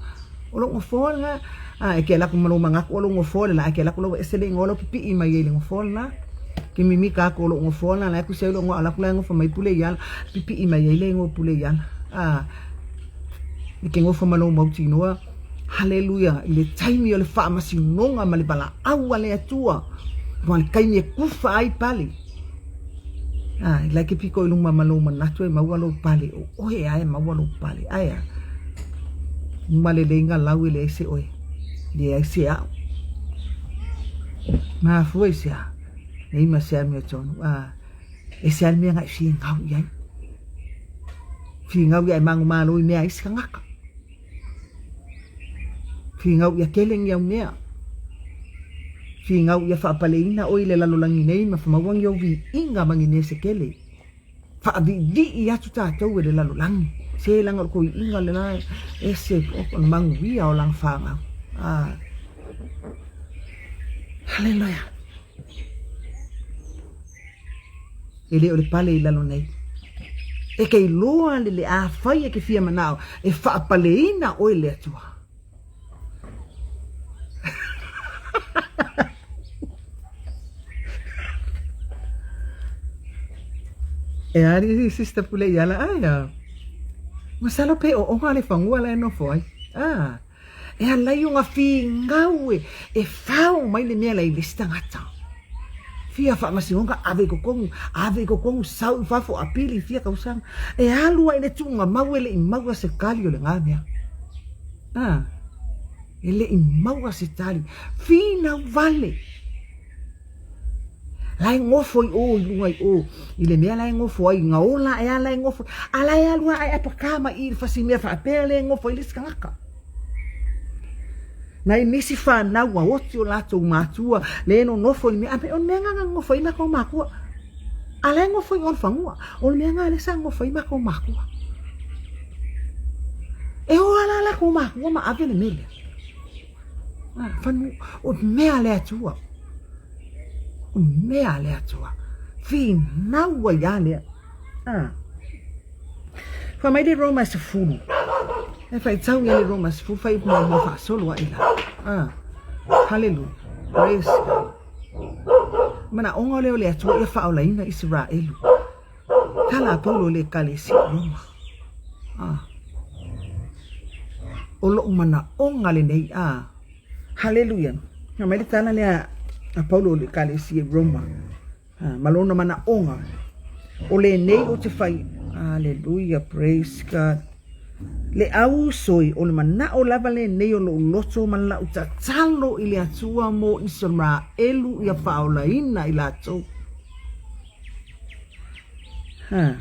[SPEAKER 1] O lou gofoa lena, a e ke ala aku ma lou manatu o lou gofoa le la, e ke ala aku la ua ese le igoa la ua pipiʻi mai ai i le gofoa lena. Ke mimika aku o lou gofoa lena, la e kusi ai lou igoa ala aku la e gofo mai Puleiala, pipiʻi mai ai le igoa Puleiala. A, e ke gofo ma lou mautinoa, haleluia, i le taimi o le faamasinoga ma le valaau a le Atua, ma le taimi e kufa ai pale. A, i like piko i luma ma lou manatu e maua lou pale, o oe a e maua lou pale. Ae a? Uma lelei ngā lau e leai se oe, leai se a'u. Mafua i se a? Nei ma se amiotonu. A, e se a le mea ngaʻi figau i ai. Figau i ai mangu malo i mea a isi kangaka. Figau ia kele ni au mea. Figau ia faapaleina oe i le lalolagi nei ma whamaua ni au viiga ma ni mea se kele. Faaviivii atu tatou e le lalolagi, se leaga o le toiina le la ese o le manuia o lana fanau. Ah. Haleluia. E le o le pale i lalo nei. E ke iloa le le afai e ke fia manao e faapaleina oe le Atua. E ali sister pule i ala ai a. Masalo pe o onga le fangua la e nofo ai. Ah. E alai o nga fingau e, e fao mai le mea la i le isi tagata. Fia faamasinoga ave i totonu, ave i totonu, sau i fafo, apili fia tausaga. E alu ai le tuuga mau e le i maua se tali o lena mea. Ah, e le i maua se tali. Finau vale. La e nofo i o i luga i o, i le mea la e nofo ai, ga ola ae a la e nofo, a la e alu a ae apaka mai i le fasi mea faapea le nofo ai le isi tagata. Nai nisi fanau ua oti o latou matua le nonofo i le mea, a o le mea lena na nonofo ai matou matua. A la e nofo i o i le fanua, o le mea lena lea sa nonofo ai matou matua. E o lava la latou matua ma ave le mea lea. A, fanu, o mea a le Atua. O mea a le Atua. Finau ai lava lea. A. Fai mai le Roma 10. E faitau ia le Roma 10, fai muamua faasolo ae la. Ah, hallelujah. Praise God. Manaoga lea o le Atua ia faaolaina Iseraelu. Tala a Paulo i le Ekalesia i Roma. Ah. O lou manaoga lenei. Ah. Hallelujah. Fai mai le tala lea a Paulo i le Ekalesia i Roma. Ma lona manaoga, o lenei ou te fai, Aleluia, praise God. Le au usoi, o le manao lava lenei o lou loto ma lau tatalo i le Atua mo Isaraelu ia faaolaina i latou. Ha.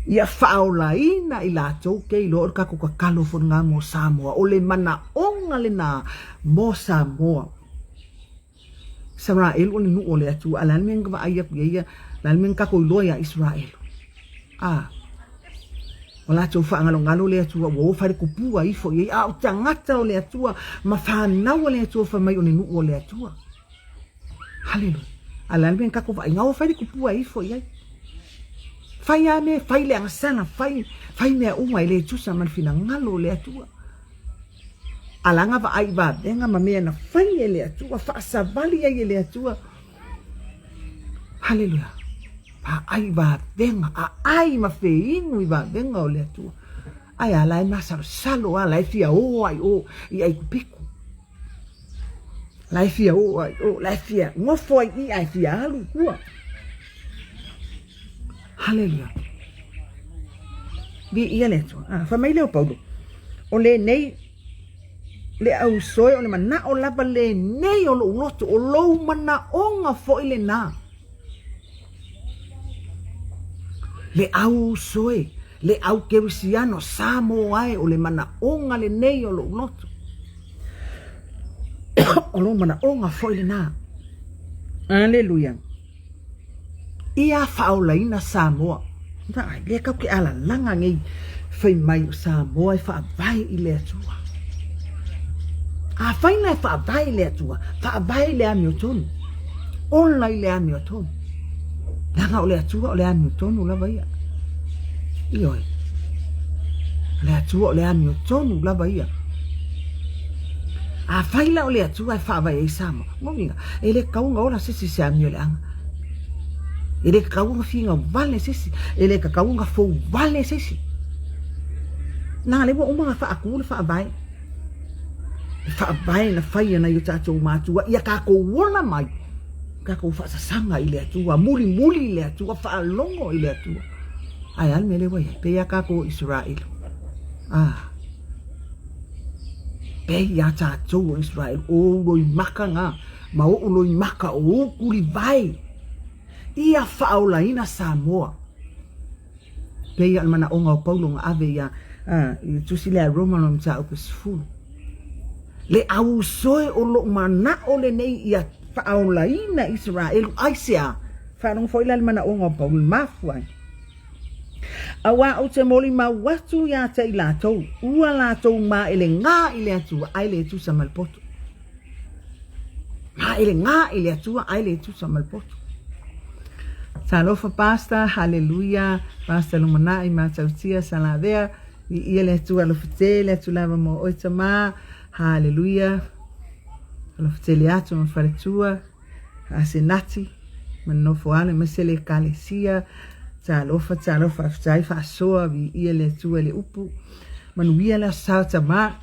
[SPEAKER 1] Ia faaolaina i latou ke iloa o le kakou tatalo foi lena mo Samoa. O le manaoga lena mo Samoa. Isaraelu o le nuu o le Atua, a o le a le mea na vaai atu i ai ia, o le a le mea na tatou iloa ia Isaraelu? A, ua latou faagalogalo le Atua, ua o faletupua ifo i ai, a o tagata o le Atua ma fanau a le Atua fai mai o le nuu o le Atua. Haleluia. A o le a le mea na tatou vaai, na o faletupua ifo i ai. Fai lava mea, fai le agasala, fai, fai mea uma e le tusa ma le finagalo o le Atua. Alaga vaai vavega ma mea na fai e le Atua, faasavali ai e le Atua. Haleluia. Vaai vavega, aai ma feinu i vavega o le Atua. Ae a la e masalosalo a la e fia o ai o i Aikupiku. La e fia o ai o, la e fia nofo ai i ae fia alu i tua. Haleluia. Viia le Atua. Ah, fai mai lea o Paulo, o lenei le ausoe o le manao lava lenei o lou loto, o lou manaoga foi lena. Le ausoe, le au kerisiano, Samoa e, o le manaoga lenei o lou loto. O lou manaoga foi lena. Aleluia. Ia faaolaina Samoa. Vaai, lea kau ke alalaga nei fai mai o Samoa e faavae i le Atua. Afai la e faavae i le Atua, faavae i le amiotonu. Ola i le amiotonu. Leaga o le Atua o le amiotonu lava ia. Ioe. O le Atua o le amiotonu lava ia. Afai la o le Atua e faavae ai Samoa, Moni, e le tatau ona ola se isi i se amio leaga. E le tatau ona finau vale se isi. E le tatau ona fou vale se isi. Na lea ua uma ona faatu le faavae. Le faavae na fai e nai o tatou matua ia tatou ola mai, tatou faasasaga i le Atua, mulimuli i le Atua, faalogo i le Atua. Ae a le mea lea ua i ai? Pei lava tatou o Isaraelu. Ah. Pei iā tatou o Israel, o ou loimaka na, ma oʻu loimaka o ou tulivae, ia faaolaina Samoa. Pei o le manaoga o Paulo na ave ia i le tusi lea a Roma lona mataupu e 10. Le ausoe o loʻu manao lenei ia faaolaina Isaraelu, aisea? Faalogo foi la i le manaoga o Paulo, le mafua ai. Auā ou te molimau atu iā te i latou, ua latou maʻelegā i le Atua, ae le tusa ma le poto. Maʻelegā i le Atua ae le tusa ma le poto. Talofa Pastor, haleluia, Pastor Lumanai, Matautia, Salavea, viia le Atua, alofa tele atu lava mo oe tama, haleluia, alofa tele atu ma faletua, Asenati, ma nofo alo aemaise le Ekalesia, talofa, talofa, faafetai, faasoa, viia le Atua i le upu, manuia le aso sao tama.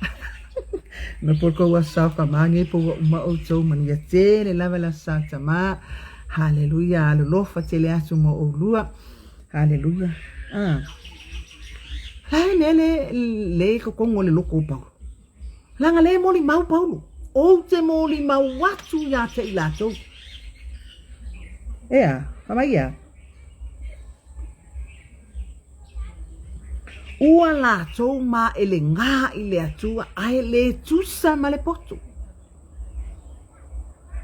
[SPEAKER 1] Na po kou aso sao tama nei po ua uma outou, manuia tele lava le aso sao tama. Haleluia, alolofa tele atu mo oulua. Haleluia. Ah. La e mea le, le i totonu o le loko o Paulo. Leaga lea e molimau Paulo, Ou te molimau atu iā te i latou. Ea, fai mai ia. Ua latou maelegā i le Atua ae le tusa ma le poto.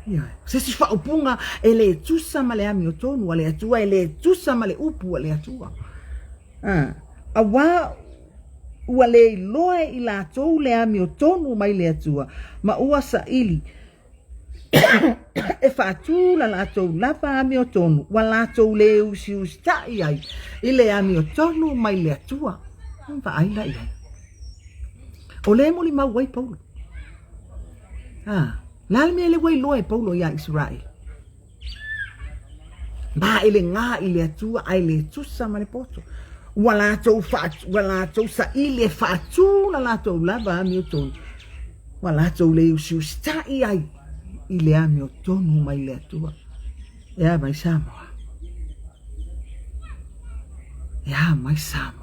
[SPEAKER 1] Ioe, se isi faaupuga e le tusa ma le amiotonu a le Atua, e le tusa ma le upu a le Atua. Auā ua le iloa e i latou le amiotonu mai le Atua, ma ua saili e faatū la latou lava amiotonu, ua latou le usiusitaʻi ai i le amiotonu mai le Atua. Vaai la i ai. O lea e molimau ai Paulo. O le a le mea lea ua iloa e Paulo iā Isaraelu? Maelegā i le Atua ae le tusa ma le poto. Ua latou faa, ua latou saili e faatū la latou lava amiotonu. Ua latou le usiusitaʻi ai i le amiotonu mai le Atua. E a mai Samoa? E a mai Samoa?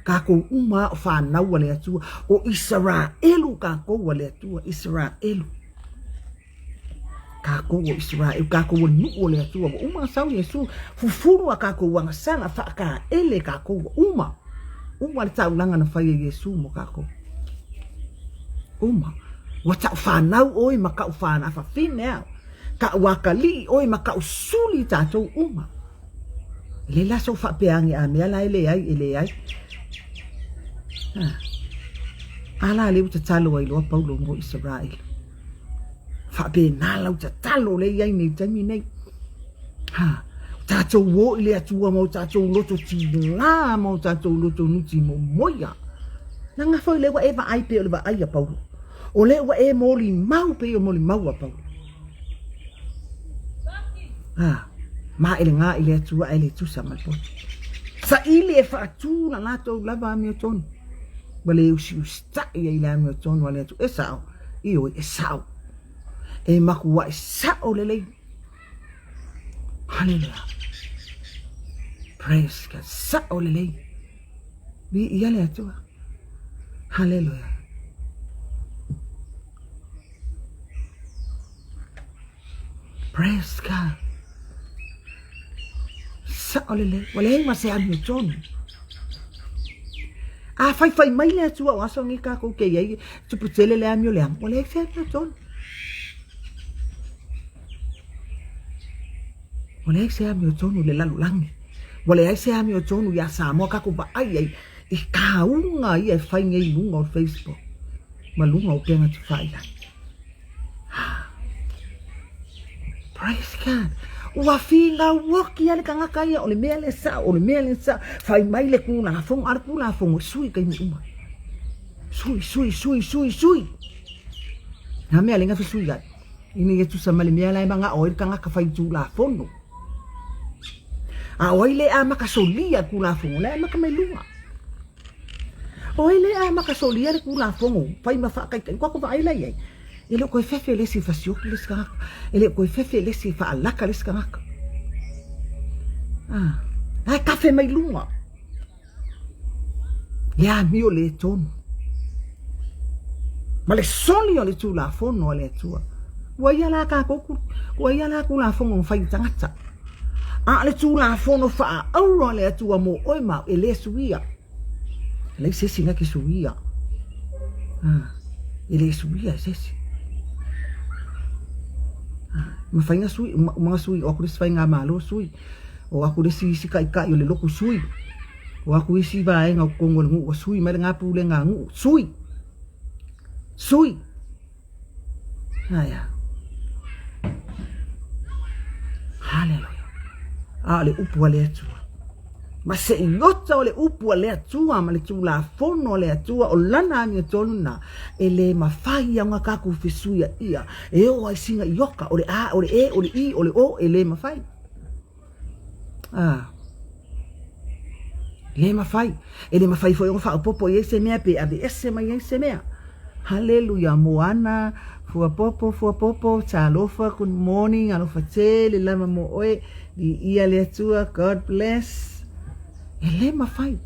[SPEAKER 1] Kākou uma a o whānau a le Atua. O Isaraelu kākou a le Atua. Isaraelu. Kākou o Isaraelu, kākou o nuʻu o le Atua, ua uma sau Iesu, fufulu a kākou agasala, faakaele kākou, ua uma. Uma le taulaga na fai e Iesu mo kākou. Uma. Ua taʻu whanau ʻoe ma kaʻu whānau, fafine au. Kaʻu akalii ʻoe ma kaʻu suli tātou uma. E le la sou faapea age a mea la e leai, e leai. Ha. A la le ua tatalo ai loa Paulo mo Isaraelu. Faapena lau tatalo lea i ai nei taimi nei. Ha, o tātou o i le Atua ma o tātou loto tigā ma o tātou loto nuti momoia. Leaga foi lea ua e vaai pei o le vaai a Paulo. O lea ua e molimau pei o molimau a Paulo. Ha, maelegā i le Atua ae le tusa ma le poto. Saili e faatū la latou lava amiotonu. Ua le usiusitaʻi ai le amiotonu a le Atua. E sao. Ioe, e sao. E makuaʻi sao lelei. Haleluia. Praise God. Sao lelei. Viia le Atua. Haleluia. Praise God. Sao lelei. Ua leai ma se amiotonu. A faifai mai le Atua o aso nei kākou ke iai, tupu tele le amio le amo. Ua leai se amiotonu. Ua leai se amiotonu i le lalolagi. Ua leai se amiotonu iā Samoa kākou vaai ai i kāuga ia e fai nei i luga o Facebook ma luga o upega tafailagi. Praise God. Ua finauoki lava le tagata ia, o le mea lea sao, o le mea lea sao. Fai mai le Tulafono, a o le Tulafono e sui i taimi uma. Sui, sui, sui, sui, sui. Nā mea lenga fesui ai. Ina ia tusa ma le mea la e manao ai le tagata fai Tulafono. A o ai le amata solia le Tulafono, la e amata mai luga. O ai le amata solia le Tulafono, fai ma faataitai, ua tatou vaai la i ai. E le o toe fefe le isi e fasioki le isi tagata. E le o toe fefe le isi e faalaka le isi tagata. Ah, la e kafe mai luga. Le amio le tonu. Ma le soli o le Tulafono a le Atua. Ua ia la kākou, ua ia la Tulafono na fai e tagata. A o le Tulafono faaauro a le Atua mo oe ma au, e le suia. E leai se isi na te suia. Ah, e le suia e se isi. Ah, mafai na sui, uma na sui, o aku le isi faigamalo sui, o aku le isi isi taitai o le lotu sui, o aku isi vaega o totonu o le nuu ua sui mai lena pulega a nuu, sui, sui. Aia. Haleluia. A o le upu a le Atua. Ma se iota o le upu a le Atua ma le Tulafono a le Atua o lana amiotonu lena, e le mafai ia ona tatou fesuiaia e oo ai sina ioka o le A, o le E, o le I, o le O, e le mafai. A. Le mafai. E le mafai foi ona faaopoopo i ai se mea pe aveese mai ai se mea. Haleluia, Moana, Fuapopo, Fuapopo, talofa, good morning, alofa tele lava mo oe, viia le Atua, God bless. E le mafai.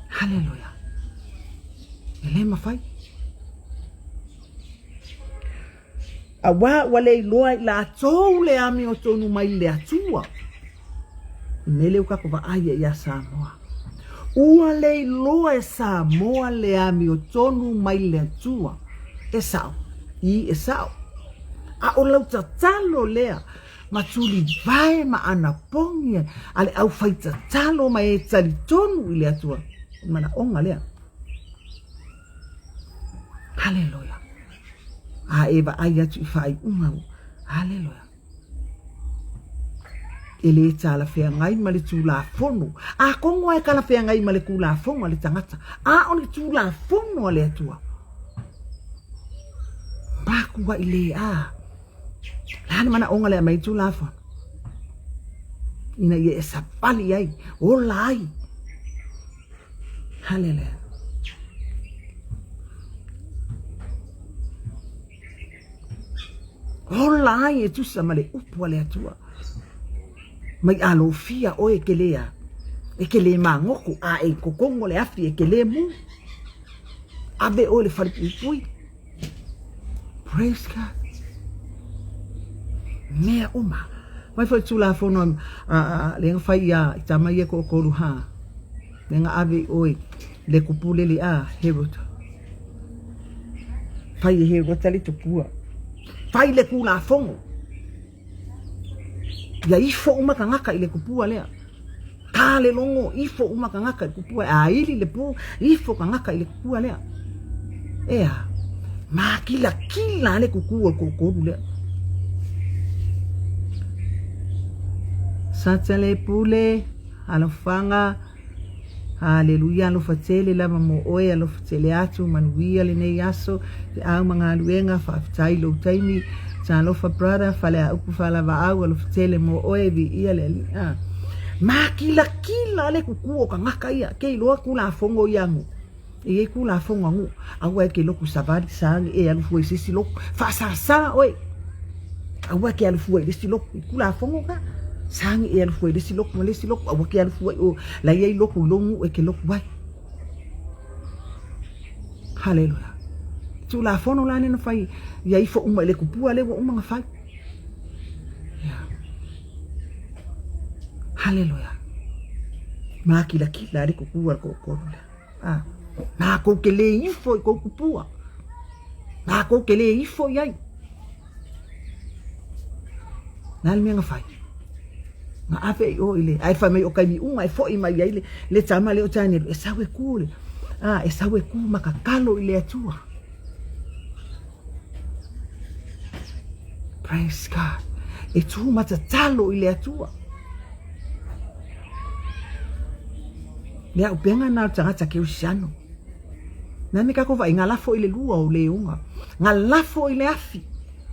[SPEAKER 1] Haleluia. E le mafai. Auā ua le iloa e i latou le amiotonu mai le Atua. I mea lea ua tatou vaai ai ia Samoa. Ua le iloa e Samoa le amiotonu mai le Atua. E sao? I, e sao. A o lau tatalo lea, ma tulivae ma anapogi a le aufaitatalo ma e talitonu i le Atua. O le manaoga lea. Haleluia. A e vaai atu i faaiuga ua. Haleluia. E le talafeagai ma le Tulafono. Atonu lava e talafeagai ma le Tulafono a le tagata, a o le Tulafono a le Atua. Matuai le a. Le a le manaoga le aumai ai Tulafono? Ina ia e savali ai, ola ai. Haleluia. Ola ai e tusa ma le upu a le Atua. Mai alofia oe e ke le a, e ke le magoto, a e i totonu o le afi e ke le mu. Ave oe i le falepuipui. Praise God. Mea uma. Mai foi Tulafono a le na fai ia i tama ia toatolu ha. Le na ave i oi le kupu le li a Herod. Fai e Herod le tupua. Fai le Tulafono. Ia ifo uma tagata i le kupua lea. Tā le logo, ifo uma tagata i le kupua. A ili le pū, ifo tagata i le kupua lea. Ea, mākilakila le kuku o le toatolu lea. Satsalepule, alofaga, Haleluia alofa tele lava mo oe alofa tele atu manuia lenei aso feau ma galuega faafetai lou taimi talofa brother faleaupu faalavaau alofa tele mo oe viia le alii a makilakila le kuku o tagata ia ke iloa tulafono ia nu e iai tulafono a nuu aua e te lotu savali sagi e alu fua i se isi lotu faasasa oe aua e te alu fua i le isi lotu i tulafono ka sagi e alu fua i le isi lotu ma le isi lotu aua ke alu fua i o la iai lotu i lou nuu e te lotu ai haleluia tulafono la lea na fai ia ifo uma i le kupua lea ua uma na fai yeah. Haleluia makilakila le kupua le toatolu lea A, mākou ke lē ifo i kou kupua. Mākou ke lē ifo i ai. Na le mea na fai. Na ave i o i le, ai fai mai o kaimi uma e foi mai ai le, le tama le o Daniel, e sau e ku le, a, e sau e ku ma tatalo i le Atua. Praise God. E tū ma tatalo i le Atua. Le aupenga na o le tagata kerisiano. Na me kako vai, nga lafo i le lua o leona. Nga lafo i le afi.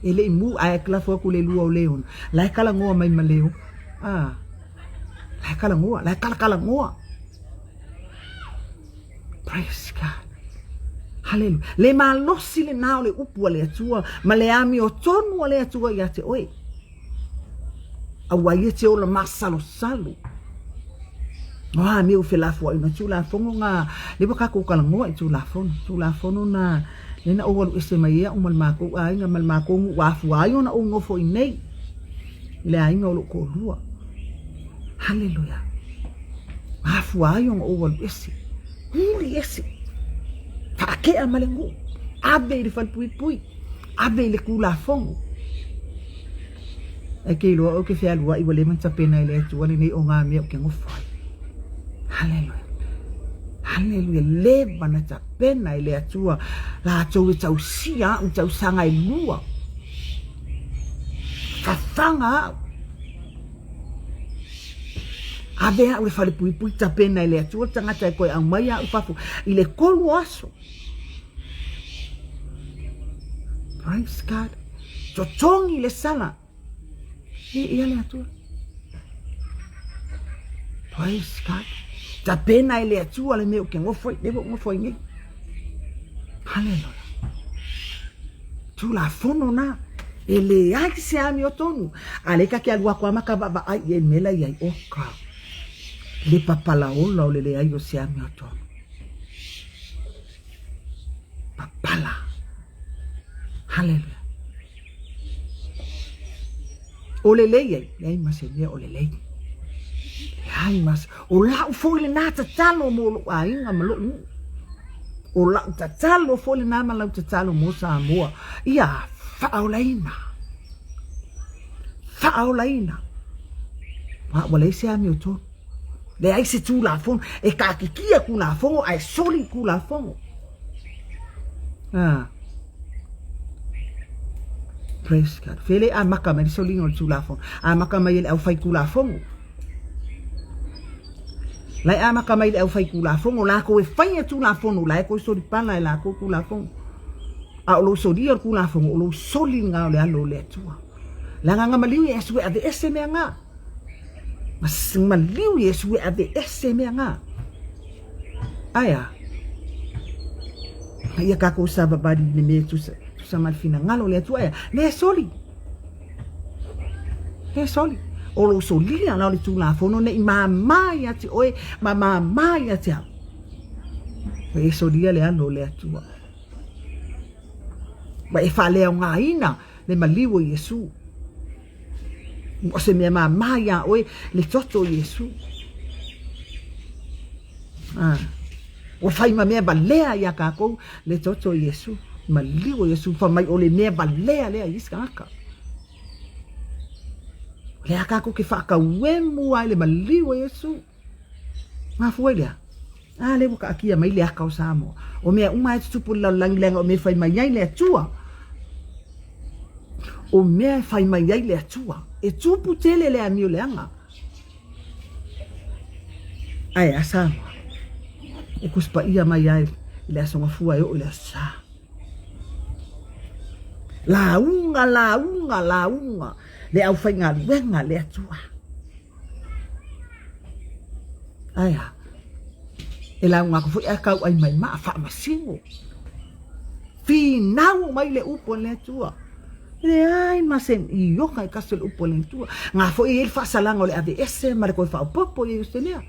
[SPEAKER 1] E le i mu, ae lafo aku le lua o leona. La e kala ngoa mai ma leo. Ah. La e kala ngoa, la e kala kala ngoa. Praise God. Hallelujah. Le malosi lena o le upu a le Atua ma le amiotonu a le Atua ia te oe. Aua ia te ola masalosalo. Oa mea ua felafoai na Tulafono na le ua kakou talanoa i Tulafono. Tulafono na le na ou alu ese mai ai au ma le makou aiga ma le makou nuu ua afua ai ona ou nofo i nei i le aiga o lou toalua. Haleluia. Afua ai ona ou alu ese. Huli ese. Faakea ma le nuu. Ave i le falepuipui. Ave i le Tulafono. Ae ke iloa ou ke fealuai ua leva ona tapena e le Atua lenei o ngā mea ou ke nofo ai. Haleluia. Haleluia. Leva na tapena e le Atua latou e tausia au tausaga e lua. Fafaga au. Ave au i le falepuipui tapena e le Atua le tagata e toe aumai au i fafo i le kolu o aso. Praise God. Totogi le sala. E ia le Atua. Praise God. Tapena e le Atua le mea ou te nofo ai, le ua ou nofo ai nei. Haleluia. Tulafono na. E leai se amiotonu. A lea ta te alu atu lava ma ta vaavaai i ai i le mea la i ai, oka, le papalaola o le leai o se amiotonu. Papala. Haleluia. O lelei ai, leai ma se mea o lelei. Leai ma se... O lau foi lena tatalo mo lou aiga ma lou nuu. O lau tatalo foi lena ma lau tatalo mo Samoa. Ia faaolaina. Faaolaina. Aua ua leai se amiotonu. Leai se Tulafono. E taatitia Tulafono ae soli Tulafono. Ah. Praise God. Fea le amata mai le soliga o le Tulafono. Amata mai e le aufai Tulafono. La e amata mai le aufai Tulafono. Lakou e faia Tulafono, la e toe soli pala e lakou Tulafono. A o lou solia o le Tulafono, o lou soliga o le alo o le Atua. Leaga na maliu Iesu e aveese mea na. Maliu Iesu e aveese mea na. Ae a? Ia tatou savavali i le mea e tusa, tusa ma le finagalo o le Atua. Ae a? Le soli. Le soli. O lou solia la o le Tulafono ne i māmā ia te oe ma māmā ia te au. Ua e solia le alo o le Atua. Ua e faaleaogaina le maliu o Iesu. Ua se mea māmā iā ʻoe le toto o Iesū. Ah. Ua fai ma mea valea iā kākou le toto o Iesū. Maliu o Iesū, fai mai o le mea valea lea i isi tagata. O le a kākou ke whaakauemu ai le maliu o Iesū. Mafua i le a? A lea ua kaatia mai le aka o Samoa. O mea uma e tutupu i le lalolagi leaga o mea e fai mai ai le Atua. O mea e fai mai ai le Atua. E tupu tele le amio leaga. Ae a Samoa? E Tusi Paia mai ai i le Aso Gafua e oo i le Aso Sa. Lauga, lauga, lauga le aufaigaluega a le Atua. Ae a? E lauga atu foi ae tauai mai maa faamasino. Finau mai le upu a le Atua. Leai ma se ioka e tasi o le upu a le Atua. Nga foi e i ai le faasalaga o le aveese ma le toe faaopoopo i Ausetalia.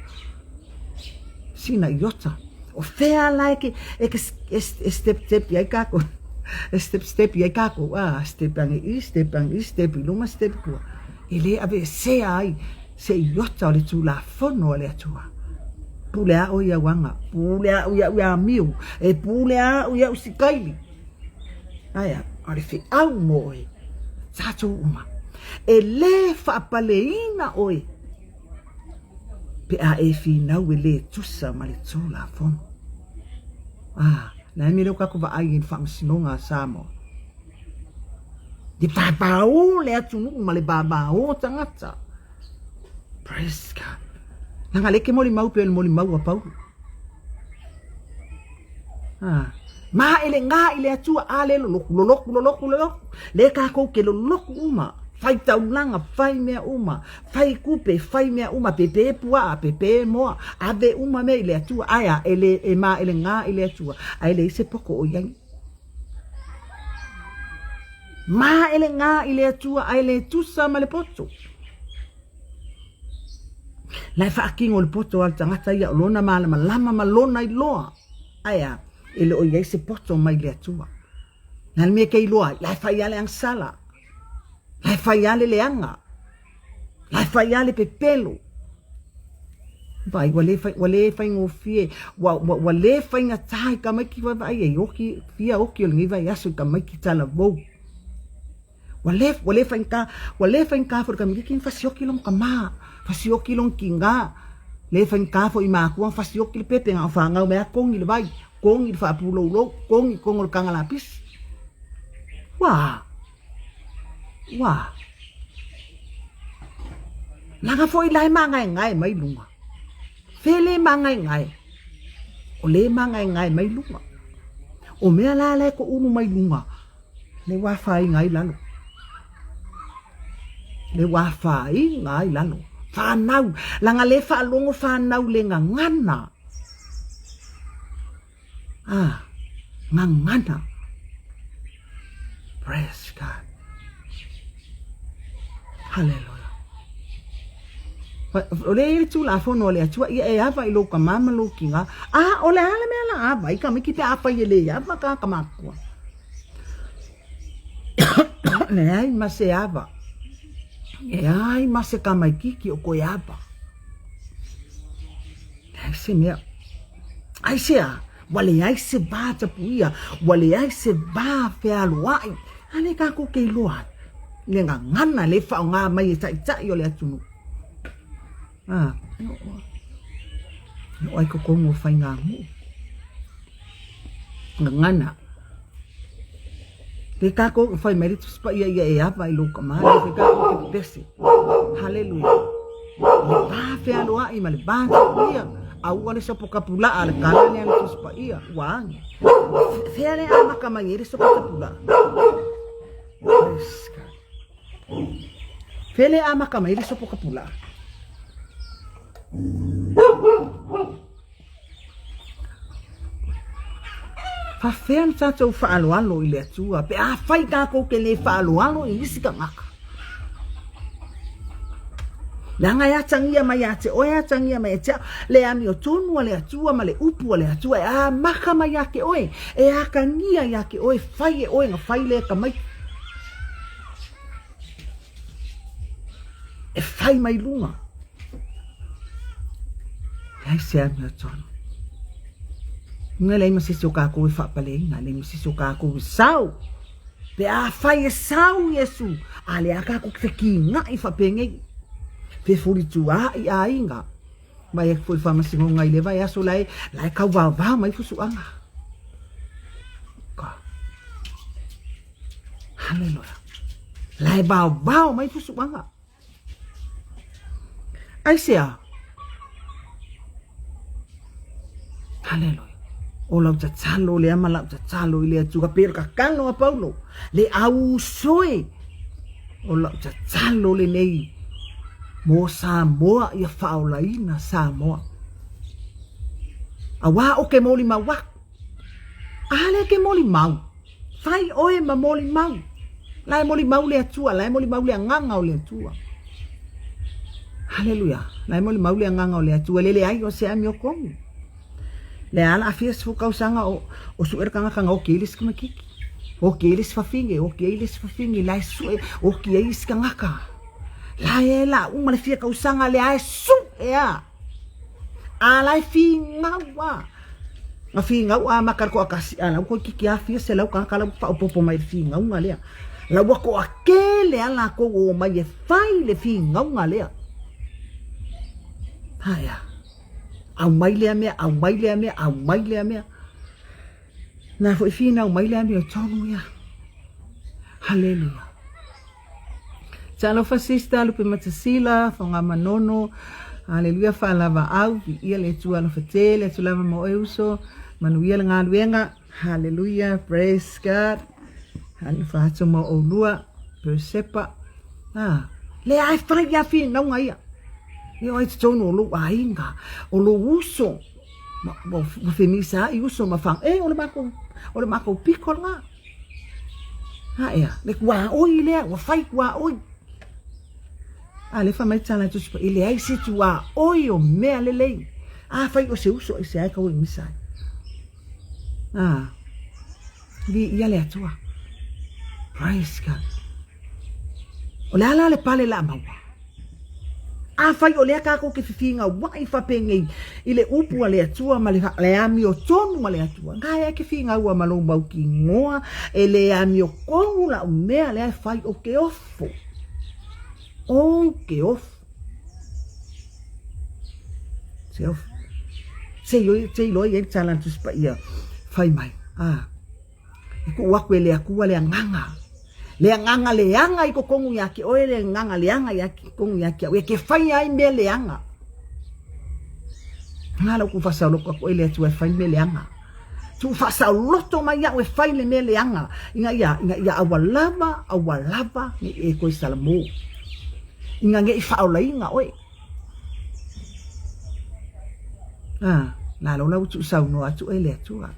[SPEAKER 1] Sina iota. O fea la e ke, e ke e step step i ai kākou. E step step i ai kākou. Ah, step ane i, step ane i, step i luma, step i tua. E le aveesea ai se iota o le Tulafono a le Atua. Pule a ʻoe i au aga, pule aʻu iaʻu iā Miu, e pule aʻu iaʻu Sikaili. Aea, o le feʻau mo ʻoe, tātou uma. E lē faapaleina ʻoe pe a e finau e lē tusa ma le Tulafono. Ah, le a le mea lea ua tatou vaai ai i le Faamasinoga a Samoa? Le vavao le atunuu ma le vavao tagata. Praise God. Leaga lea e ke molimau pei o le molimau a Paulo. Ah. Ma e le ngā i le Atua, a le loloku, loloku, loloku, loloku. Le kākou ke loloku uma. Fai taulaga, fai mea uma. Fai kupe, fai mea uma, pēpē puaa, pēpē moa. Ave uma mea i le Atua. Ae a, e le, e ma e le ngā i le Atua. Ae leai se poko o i ai. Ma e le ngā i le Atua ae le tusa ma le poto. La e faakino le poto a le tagata ia o lona malamalama ma lona iloa. Ae a, e le o i ai se poto mai le Atua. Na le mea ke iloa ai, la e fai lava le agasala. La e fai lava le leaga. La e fai lava le pepelo. Vaai, ua le, ua le faigofie, ua, ua, ua le faigata i tamaiti vaavaai ai, oki, fia oki o lenei vaiaso i tamaiti talavou. Ua le, ua le faigata, ua le faigata foi i le tamaititi ona fasioki lona tama, fasioki lona tiga, le faigata foi i matua ona fasioki le pepe na o fanau mai lava togi le vai, togi le faapuloulou, togi totonu o le taga lapisi. Ua a? Ua a? Leaga foi la e magaegae mai luga. Fe le magaegae. O le magaegae mai luga. O mea la la e toulu mai luga, le ua afaina ai lalo. Le ua afaina ai lalo. Fanau, leaga le faalogo fanau le gagana. Ah, gagana. Praise God. Hallelujah. O le i le tulafono a le Atua, ia e ava i lou tama ma lou tina. A, o le a le mea la ava i tamaiti pe afai e le ava tagata matutua. Leai ma se ava. Leai ma se tamaititi o koe ava. Leai se mea. Aisea? Ua leai se va tapuia, ua leai se va fealoai. A lea tatou te iloa ai le gagana lea e faaaoga mai e taitai o le atunuu. A, e oo ai totonu o faiganuu. Gagana. Lea tatou fai mai le Tusi Paia ia e ava i lou tama, lea foi tatou te pepese. Haleluia. Le va fealoai ma le va tapuia, aua le sopo tapulaa a le tala lea a le Tusi Paia, ua age. Fea le amata mai ai le sopo tapulaa? Praise God. Fea le amata mai ai le sopo tapulaa? Faafefea ona tatou faaaloalo i le Atua pe afai tatou te le faaaloalo i isi tagata? Leaga e atagia mai ia te oe, atagia mai ia te au, le amiotonu a le Atua ma le upu a le Atua e amata mai ia te oe, e atagia ia te oe, fai e oe na fai lea tamaiti. E fai mai luga. Leai se amiotonu. Ina leai ma se isi o kākou e faapaleina, leai ma se isi o kākou e sau. Pe afai e sau Iesu, a lea kākou ke fekigaʻi faapenei. Fefulitua i aiga. Mai atu foi faamasinoga i le vaiaso la e, la e tauvaovao mai fusuaga. Ka. Haleluia. La e vaovao mai fusuaga. Aisea? Haleluia. O lau tatalo lea ma lau tatalo i le Atua pei o le tatalo a Paulo, le ausoe o lau tatalo lenei mo Samoa ia faaolaina Samoa. Auā o ke molimau aku, a lea ke molimau, Fai oe ma molimau. La e molimau le Atua, la e molimau le agaga o le Atua. Haleluia. La e molimau le agaga o le Atua, le leai o se amiotonu. Le ala afia sifu tausaga o, o suʻe le tagata na oki ai le isi tamaititi. Oki ai le isi fafine, oki ai le isi fafine, la e suʻe, oki ai isi tagata. La e la uma le fia tausaga lea e suʻe a. A la e finau a. Na finau a maka le toatasi, a la ua toeitiiti a fia selau tagata la ua faaopoopo mai i le finauga lea. La ua toatele a latou ua omai e fai le finauga lea. Aea. Aumai lea mea, aumai lea mea, aumai lea mea. Na foi finau mai le amiotonu ia. Haleluia. Talofa sister Lupematasila, Fagamanono, Haleluia faalavaau, viia le Atua alofa tele atu lava ma oe uso, manuia le galuega, Haleluia, praise God, alofa atu ma oulua, Persepa, ah, le ai fai ia finauga ia, e o ai totonu o lou aiga, o lou uso, ma, ma, ma femisa ai uso ma fang, e o le matou, o le matou piko lena. Aea, le tuaoi lea, ua fai tuaoi. A lea fai mai tala e Tusi Paia, e leai se tuaoi o mea lelei. Afai o se uso aisea e tau e misa ai. A, viia le Atua. Praise God. O le a la le pale la maua? Afai o lea tatou te fefigauaʻi faapenei i le upu a le Atua ma le amiotonu a le Atua, na e ke figaua ma lou mautinoa e le amiotonu lau mea lea e fai ou te ofo. Ou te ofo. Se ofo. Se iloa i ai le tala a le Tusi Paia fai mai. Ah. E tuu atu e le Atua le agaga. Le agaga leaga i totonu ia te oe, le agaga leaga ia totonu ia te au, e te faia ai mea leaga. Nga la ua tuufaasaoloto atu oe i le Atua e fai mea leaga. Tuufaasaoloto mai au e fai le mea leaga, ina ia, ina ia aua lava, aua lava ne i e toe salamo. Ina ne i faaolaina oe. A, la lola ua tuusaunoa atu oe e le Atua.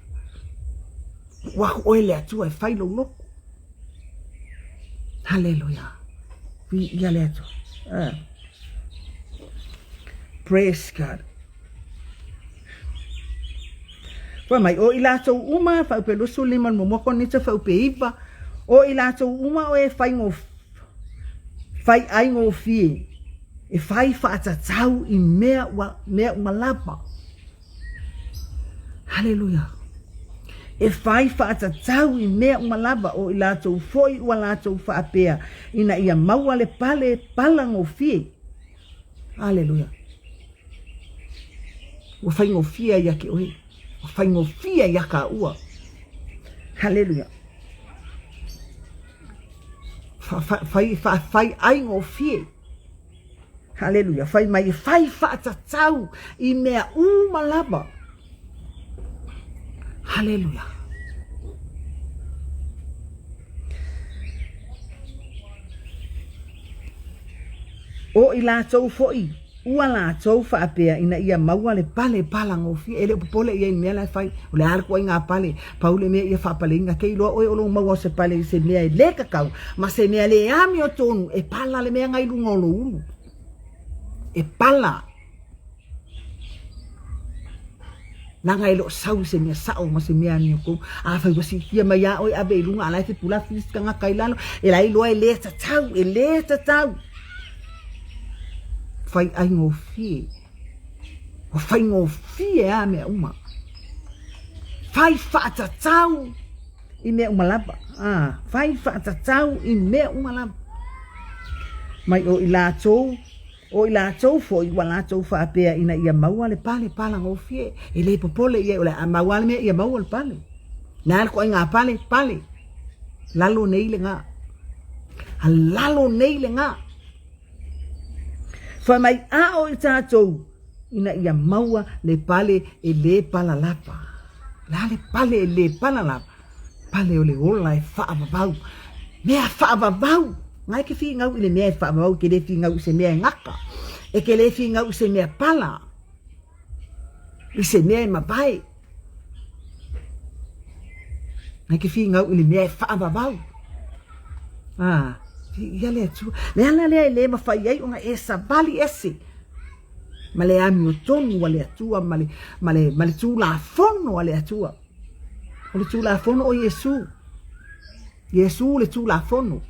[SPEAKER 1] Tuu atu oe i le Atua e fai lou loto. Haleluia. Viia le Atua. Ah. Praise God. Fai mai, o i latou uma, fuaiupu 25 o le muamua Korinito fuaiupu 9, o i latou uma o e fai, fai aigofie, e fai faatatau i mea, ua, mea uma lava. Haleluia! E fai faatatau i mea uma lava o i latou foi ua latou faapea ina ia maua le pale palagofie. Haleluia! Ua faigofie ia te oe. Ua faigofie ia kāua. Haleluia! Fai, fai, fai aigofie. Haleluia. Fai mai e fai faatatau i mea uma lava. Haleluia. O i latou foi, ua latou faapea ina ia maua le pale palagofie. E le o popole i ai i le mea la e fai. O le a le ituaiga pale, pau le mea ia faapaleina. Ke iloa oe o lou maua o se pale i se mea e le tatau ma se mea le amiotonu, e pala le mea na i luga o lou ulu. E pala. Leaga e le o sau i se mea sao ma se mea amiotonu. Afai ua siitia mai lava oe ave i luga, a o la e fepulafi isi tagata i lalo, e la e iloa e le tatau, e le tatau. Fai aigofie. Ua faigofie lava mea uma. Fai faatatau i mea uma lava. Ah, fai faatatau i mea uma lava. Mai o i latou, o i latou foi ua latou faapea ina ia maua le pale palagofie. E le popole i ai, o le a mau lava le mea ia maua le pale. Le a le ituaiga pale, pale. Lalo nei le ga. A lalo nei le ga. Fai mai a o i tatou ina ia maua le pale e le pala lava. O le a le pale e le pala lava? Pale o le ola e faavavau. Mea faavavau! Na e te finau i le mea e faavavau, e te le finau i se mea e gata. E te le finau i se mea pala. I se mea e mavae. Nai ke finau i le mea e faavavau. Ah, ia le Atua. Le ala lea e le mafai ai ona e savali ese ma le amiotonu a le Atua ma le, ma le, ma le Tulafono a le Atua. O le Tulafono o Iesu. Iesu le Tulafono.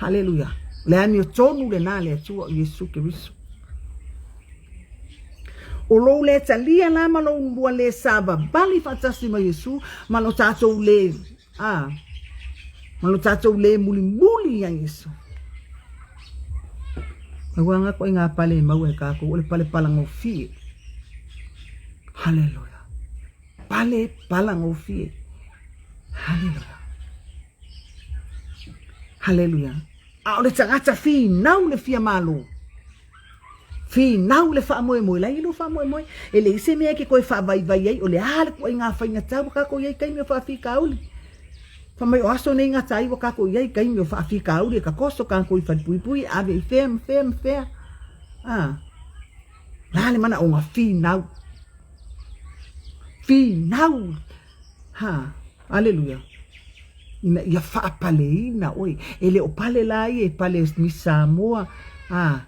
[SPEAKER 1] Haleluia. O le amiotonu lena a le Atua o Iesu Keriso. O lou le talia la ma lou lua le savavali faatasi ma Iesu ma lo tatou le a ma lo tatou le mulimuli ia Iesu. Aua nga koe ngā pale e maua e kākou, o le pale palagofie. Haleluia. Pale palagofie. Haleluia. Haleluia. A o le tagata finau le fia malo. Finau le faamoemoe, la e i ai lou faamoemoe. E leai se mea e te toe faavaivai ai, o le a le ituaiga faigata ua tatou i ai i taimi o faafitauli. Fai mai o aso nei gata ai ua tatou i ai i taimi o faafitauli e tatoso tatou i falepuipui, ave i fea ma fea ma fea. A, o le a le manaoga? Finau. Finau. Ha, aleluia. Ina ia faapaleina oe. E le o pale la ia e pale Miss Samoa. A,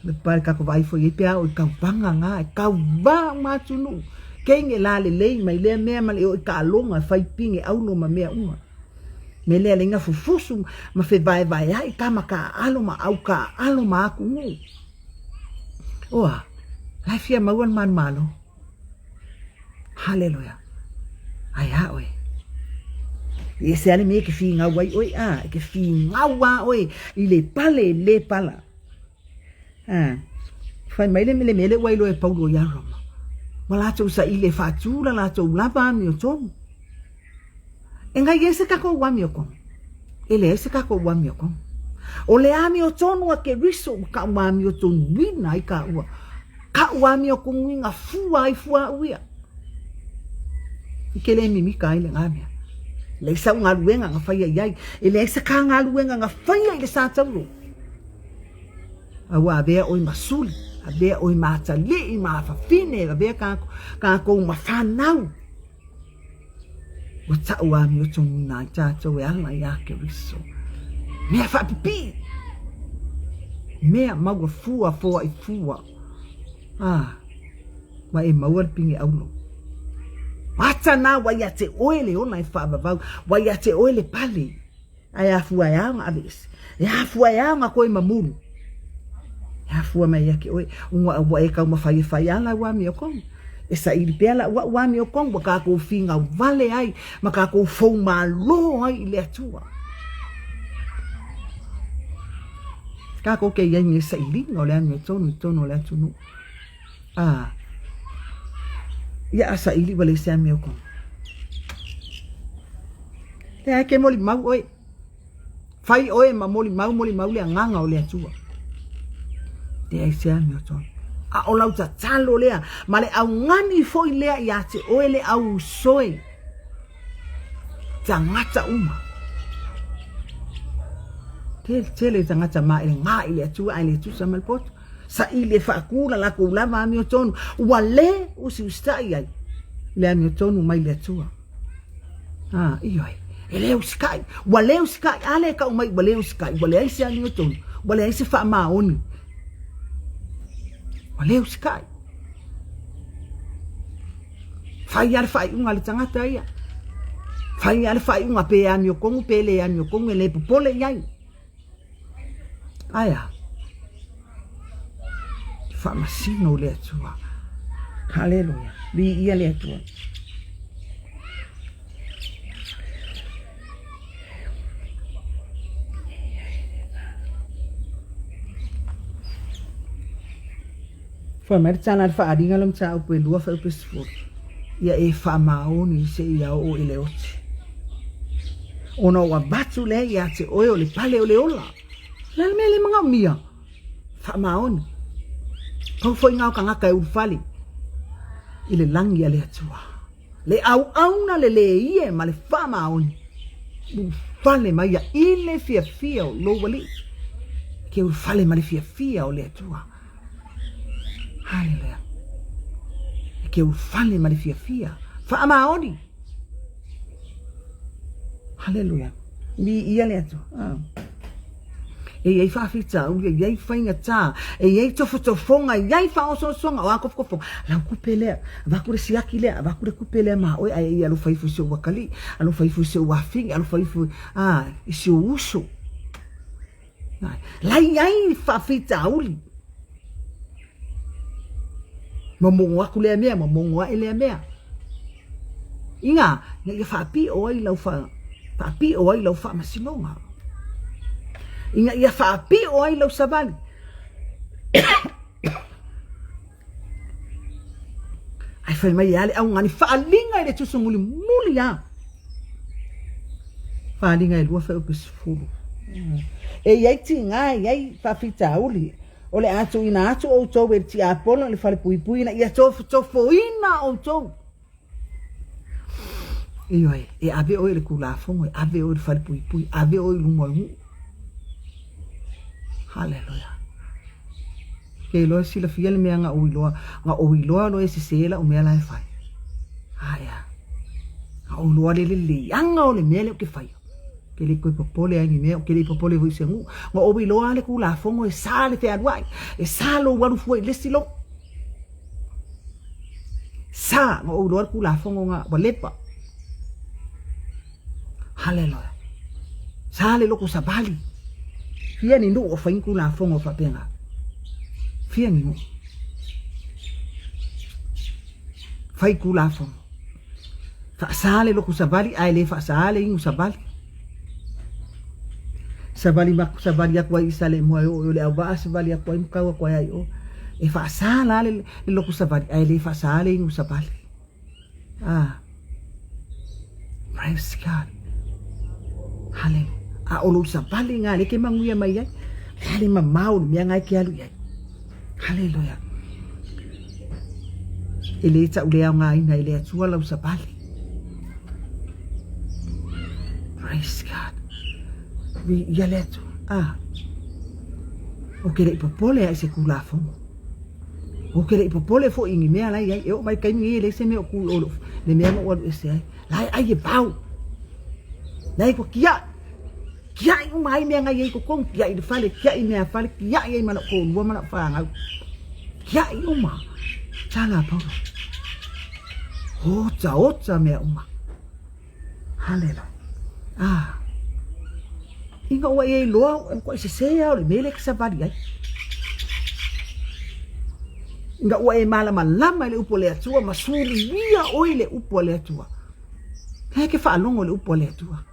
[SPEAKER 1] le pale kako vaai foi ai pe a o i kauvaga nga, e kauva uma atunuu. Kenge la lelei mai lea mea ma le o i kaaloga, fai pine aulo ma mea uma. Me lea le inga fufusu ma fevaevaeai tama kaaalo ma au kaaalo ma atunuu. Oa, la e fia maua le manumalo. Haleluia. Ae a oe. E ese lava le mea e te finau ai oe, a, e te finau lava oe i le pale e le pala. A, fai mai le mea lea ua iloa e Paulo ia Roma. Ua latou saili e faatu la latou lava amiotonu. E gai ai se takou amiotogi. E leai se takou amiotogi. O le amiotonu a Keriso ua ka'u amiotonuina ai kāua. Ka'u amiotonuina fua ai fua a'u ia. I ke le mimika ai lena mea. Leai sau galuega na faia i ai. E leai se kā galuega na faia i le sa taulo. A ua avea ʻoe ma suli, avea ʻoe ma atalii, ma afafine, avea kākou ma whanau. Ua taʻu amiotonuina ai tātou e ala iā Keriso. Mea faapipii! Mea maua fua foaʻi fua. Ah, ua e maua le pine ʻaulo. Ata nā ua iā te ʻoe le ola e faavavau, ua iā te ʻoe le pale. Ae afua e a ona aveese. E afua e a ona koe mamulu. E afua mai ia ke oe. Ua ua e taumafai e fai ala ua amiotogi. E saili pea la ua ua amiotogi ua kākou finau wale ai ma kākou fou malo ai i le Atua. Kākou ke iai nei sailiga o le amiotonu i tonu o le atunuu. A ia a saili ua leai se amiotogi. Leai ke molimau ʻoe. Fai ʻoe ma molimau, molimau le agaga o le Atua. Leai se amiotonu. A o lau tatalo lea, ma le augani foi lea iā te ʻoe le au usoe. Tagata uma. Tele tele tagata maelegā i le Atua ae le tusa ma le poto. Saili e faatū la latou lava amiotonu, ua lē usiusitai ai le amiotonu mai le Atua. A, ioe, e lē usitai, ua lē usitai, a lea e tau mai ua lē usitai, ua leai se amiotonu, ua leai se faamaoni, ua lē usitai. Fai lava le faaiuga a le tagata ia. Fai lava le faaiuga pe amiotonu pe le amiotonu e le popole i ai. Ae a? Faamasino le Atua. Haleluia. Viia le Atua. Fai mai le tala a le faaaliga le mataupu e lua fuaiupu e 10. Ia e faamaoni seia oo i le oti. Ona ou avatu lea ia te oe o le pale o le ola. O le a le mea e le manaomia? Faamaoni. Pau foi na o tagata e ulufale i le lagi a le Atua. Le auauna le lē ie ma le faamaoni. Ulufale mai ia i le fiafia o lou Alii. Ke ulufale ma le fiafia o le Atua. Haleluia. E ke ulufale ma le fiafia. Faamaoni. Haleluia. Viia le Atua. Ah. E i ai faafitauli, e i ai faigata, e i ai tofotofoga, e i ai faaosoosoga, o a tofotofoga? Lau kupe lea, avatu le siaki lea, avatu le kupe lea ma oe, ae ia alofa ifo i si ou atalii, alofa ifo i si ou afine, alofa ifo a, i si ou uso. La i ai faafitauli. Momono aku lea mea, momono aʻe lea mea. Inā, ina ia faapio ai lau fa, faapio ai lau faamasinoga. Ina ia faapio ai lau savali. Ae fai mai e a le augani faaliga i le tuso mulimuli a. Faaliga e lua fuaiupu 10. E i ai tiga, e i ai faafitauli. O le a tuuina atu outou e le tiapono i le falepuipui ina ia tofotofoina outou. Ioe, e ave oe i le Tulafono, e ave oe i le falepuipui, ave oe i luma o le nuu. Haleluia. Ke iloa e silafia le mea na ou iloa, na ou iloa loa e sese lau mea la e fai. Aea. Na ou iloa le leleaga o le mea lea ou te faia. Ke le toe popole ai ni mea, ke le popole foi i se nuu. Na ou iloa le Tulafono e sa le fealuai, e sa lou alu fua i le isi lotu. Sa, na ou iloa le Tulafono na ua lepa. Haleluia. Sa le lotu savali. Fia ni nuu o fai ni Tulafono faapena. Fia ni nuu. Fai Tulafono. Faasa le lotu savali ae le faasa le inu savali. Savali ma savali atu ai i Saleimoa e oo i le auvaa savali atu ai ma tau atu ai ai o. E faasa la le, le lotu savali ae le faasa le inu savali. Ah. Praise God. Haleluia. A o lou savali lena lea e te manuia mai ai. O le a le mamao o le mea lena e te alu i ai. Haleluia. E le tauleaogaina e le Atua lau savali. Praise God. Viia le Atua. Ah. Ou te le i popole lava i se Tulafono. Ou te le i popole foi i ni mea la e i ai. E oo mai i le taimi lenei e leai se mea o tu i o i le mea na ou alu ese ai. La e ai e vao. La e ua tiai. Tiai uma ai mea na i ai i totonu. Tiai le fale, tiai mea fale, tiai ai ma lou toalua ma lau fanau. Tiai uma. Tala a Paulo. Otaota mea uma. Haleluia. Ah. Ina ua e iloa, ua matuai sese lava o le mea lea e te savali ai. Ina ua e malamalama i le upu a le Atua ma suluia oe i le upu a le Atua. Lea e te faalogo i le upu a le Atua.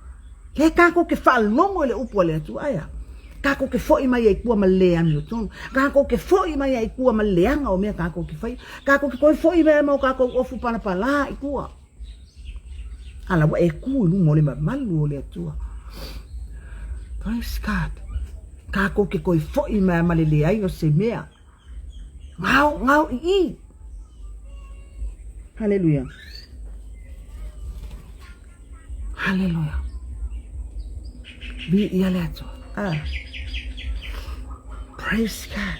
[SPEAKER 1] Lea tatou te faalogo i le upu a le Atua. Ae a? Tatou te foi mai ai i tua ma le le amiotonu. Tatou te foi mai ai i tua ma le leaga o mea tatou te faia. Tatou te toe foi mai ai ma o tatou ofu palapala i tua. A la ua e ku i luga o le mamalu o le Atua. Praise God. Tatou te toe foi mai ma le leai o se mea. Gao, gao i i. Haleluia. Haleluia. Viia le Atua. Ah. Praise God.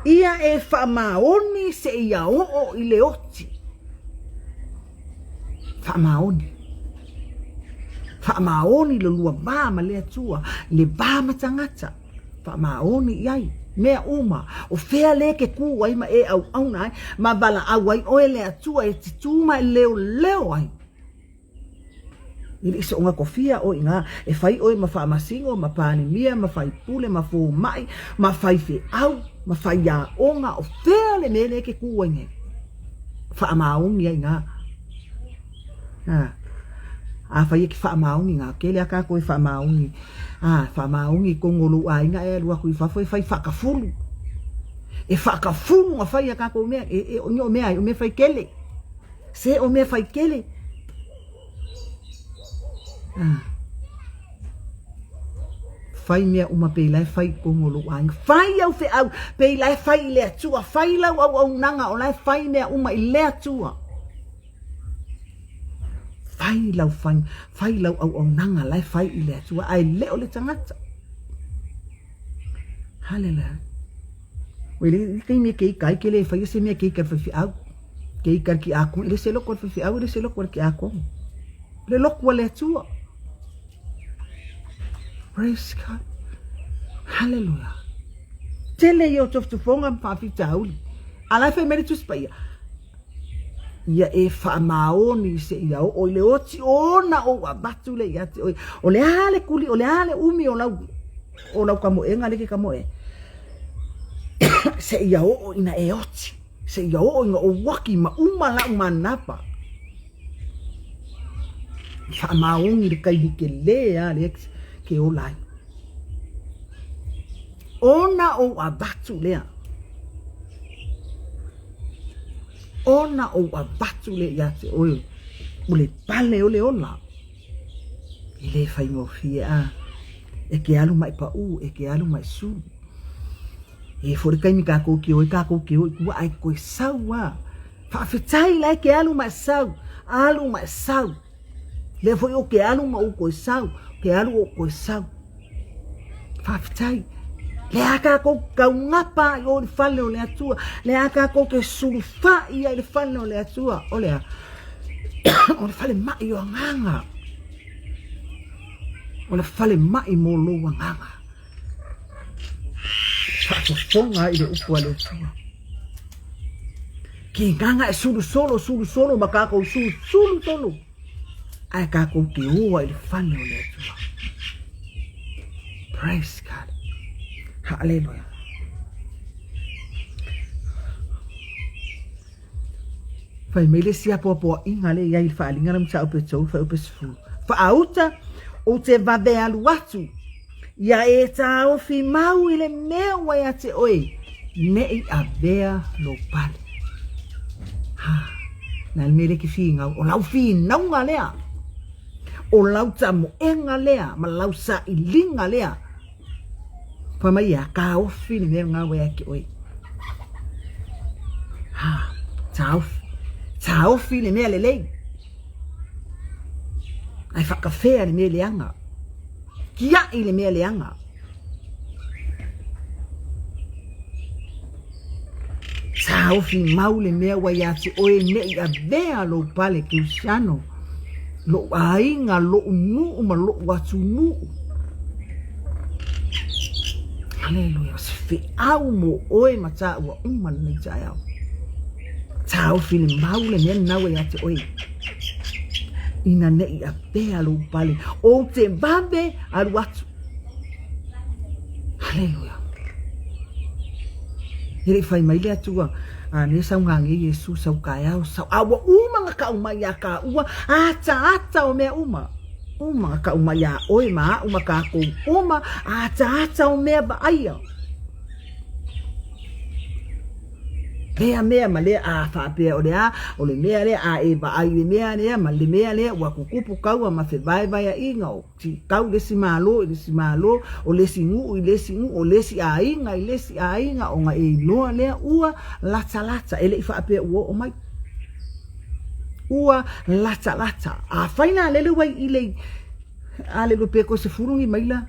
[SPEAKER 1] Ia e faamaoni seia oo i le oti. Faamaoni. Faamaoni lo lua va ma le Atua, le va ma tagata. Faamaoni i ai mea uma. O fea le ke ku ai ma e auauna ai, ma valaau ai oe le Atua e te tu ma e leoleo ai. E le i soonga kofia oe i ina e fai oe ma faamasino, ma panemia, ma faipule, ma fomai, ma faifeau, ma faiaoga, o fea le mea lea e te tu ai nei? Faamaoni ai i ina. A, afai e te faamaoni i ina, tele lava tatou e faamaoni, a, faamaoni i totonu o lou aiga ae alu atu i fafo e fai faatafulu. E faatafulu na fai a tatou mea, e, e, o mea ai, o mea fai tele. Se o mea fai tele. Ah. Fai mea uma pei la e fai i totonu o lou aiga. Fai au feau pei la e fai i le Atua. Fai lau auaunaga o la e fai mea uma i le Atua. Fai lau fai, fai lau auaunaga la e fai i le Atua ae le o le tagata. Haleluia. Ua le i taimi e keika ai, ke le faia se mea keika i le faifeau. Keika i le kiakono, e le se loko a le faifeau, e le se loko a le kiakono. O le lotu a le Atua. Praise God. Hallelujah. Tele ia o tofotofoga ma faafitauli. A la e fai mai le Tusi Paia, ia e faamaoni seia oo i le oti ona ou avatu lea ia te oe. O le a le kuli, o le a le umi o lau, o lau kamoega le ke kamoe. Seia oo ina e oti, seia oo ina ou aki ma uma lau manapa. Faamaoni le taimi tele lava lea ke ola ai. Ona ou avatu lea. Ona ou avatu lea ia te oe, o le pale o le ola. E le faigofie a. E ke alu ma e paʻū, e ke alu ma e sulu. E foi le taimi tatou te o ai, tatou te o i tua ae toe sau a. Faafetai la e ke alu ma e sau, alu ma e sau. Lea foi ou te alu ma ou toe sau, te alu ou toe sau. Faafetai. Lea tatou taugapa i o i le fale o le Atua. Lea tatou te sulufai ai i le fale o le Atua. O le a? O le falemai o agaga. O le falemai mo lou agaga. Faafofoga ai i le upu a le Atua. Ke agaga e sulu solo, sulu solo ma tatou sulu, sulu solo. Ae tatou te oa i le fale o le Atua. Praise God. Hallelujah. Fai mai le isi apoapoaiga lea i ai i le faaaliga lea mataupu e tou fuaiupu e 10. Faauta, ou te vave alu atu, ia e taofi mau i le mea ua ia te oe, ne i avea lou pale. Ha, na le mea lea ke finau, o lau finauga lea. O lau tamoega lea ma lau sailiga lea. Fai mai ia, taofi le mea lena ua ia te oe. Ha, taofi. Taofi le mea lelei. Ae faakafea le mea leaga. Tiai le mea leaga. Taofi mau le mea ua ia te oe ne i avea lou pale kerisiano, lou aiga, lou nuu ma lou atunuu. Haleluia, o se feau mo oe ma tāua uma lenei taeao. Taofi le mau le mea lena ua ia te oe. Ina ne i avea lou pale, ou te vave alu atu. Haleluia. E le i fai mai le Atua, a ne sau ngā ngei Iesu sau kaeao sau, a ua uma nga kau mai iā kāua, ataata o mea uma. Uma nga kau mai iā oe ma aʻu ma kākou uma, ataata o mea vaaia. Lea mea ma lea a faapea o le a, o le mea lea a e vaai i le mea lea ma le mea lea ua kukupu kaua ma fevaevaeaiga o Kau le isi Malo i le isi Malo, o le isi nuu i le isi nuu, o le isi aiga i le isi aiga, ona e iloa lea ua latalata, e le i faapea ua oo mai. Ua latalata. Afai la lele ua i le, a lele pe koe 10 ni maila,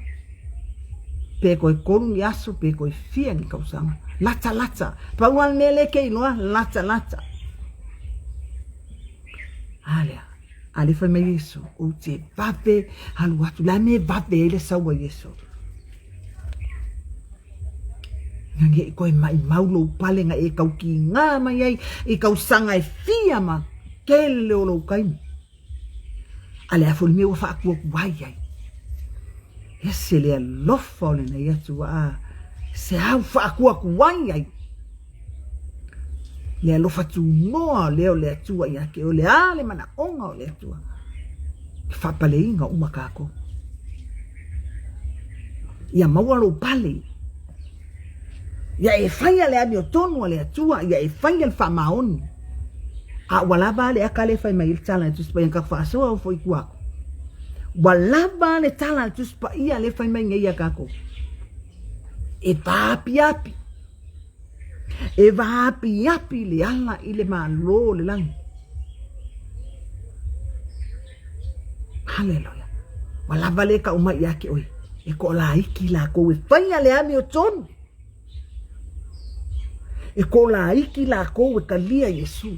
[SPEAKER 1] pe koe 3 ni aso, pe koe fia ni kausaga. Latalata. Pau lava le mea lea e ke iloa, latalata. A lea. A lea fai mai Iesu, ou te vave alu atu. Le a mea e vave ai le sau a Iesu? Ina ne i koe maʻimau lou pale na e kaukīgā mai ai i kausaga e fia ma kele o lou kaimi. A le a foi le mea ua faakuakuai ai. Ese le alofa o lenei Atua, a se au faakuakuai ai. Le alofa tunoa lea o le Atua ia te oe, le a le manaoga o le Atua, e faapaleina uma kākou. Ia maua lou pale, ia e faia le amiotonu a le Atua, ia e faia le faamaoni. A ua lava le aka lea e fai mai ai le tala a le Tusi Paia, na tatou faasoa au foi i tua atu. Ua lava le tala a le Tusi Paia lea e fai mai nei ia kākou. E vaapiapi. E vaapiapi le ala i le Malo o le lagi. Haleluia. Ua lava le kau mai ia te oe. E koʻolaiki lākou e faia le amiotonu. E koʻolaiki lākou e kalia Iesu.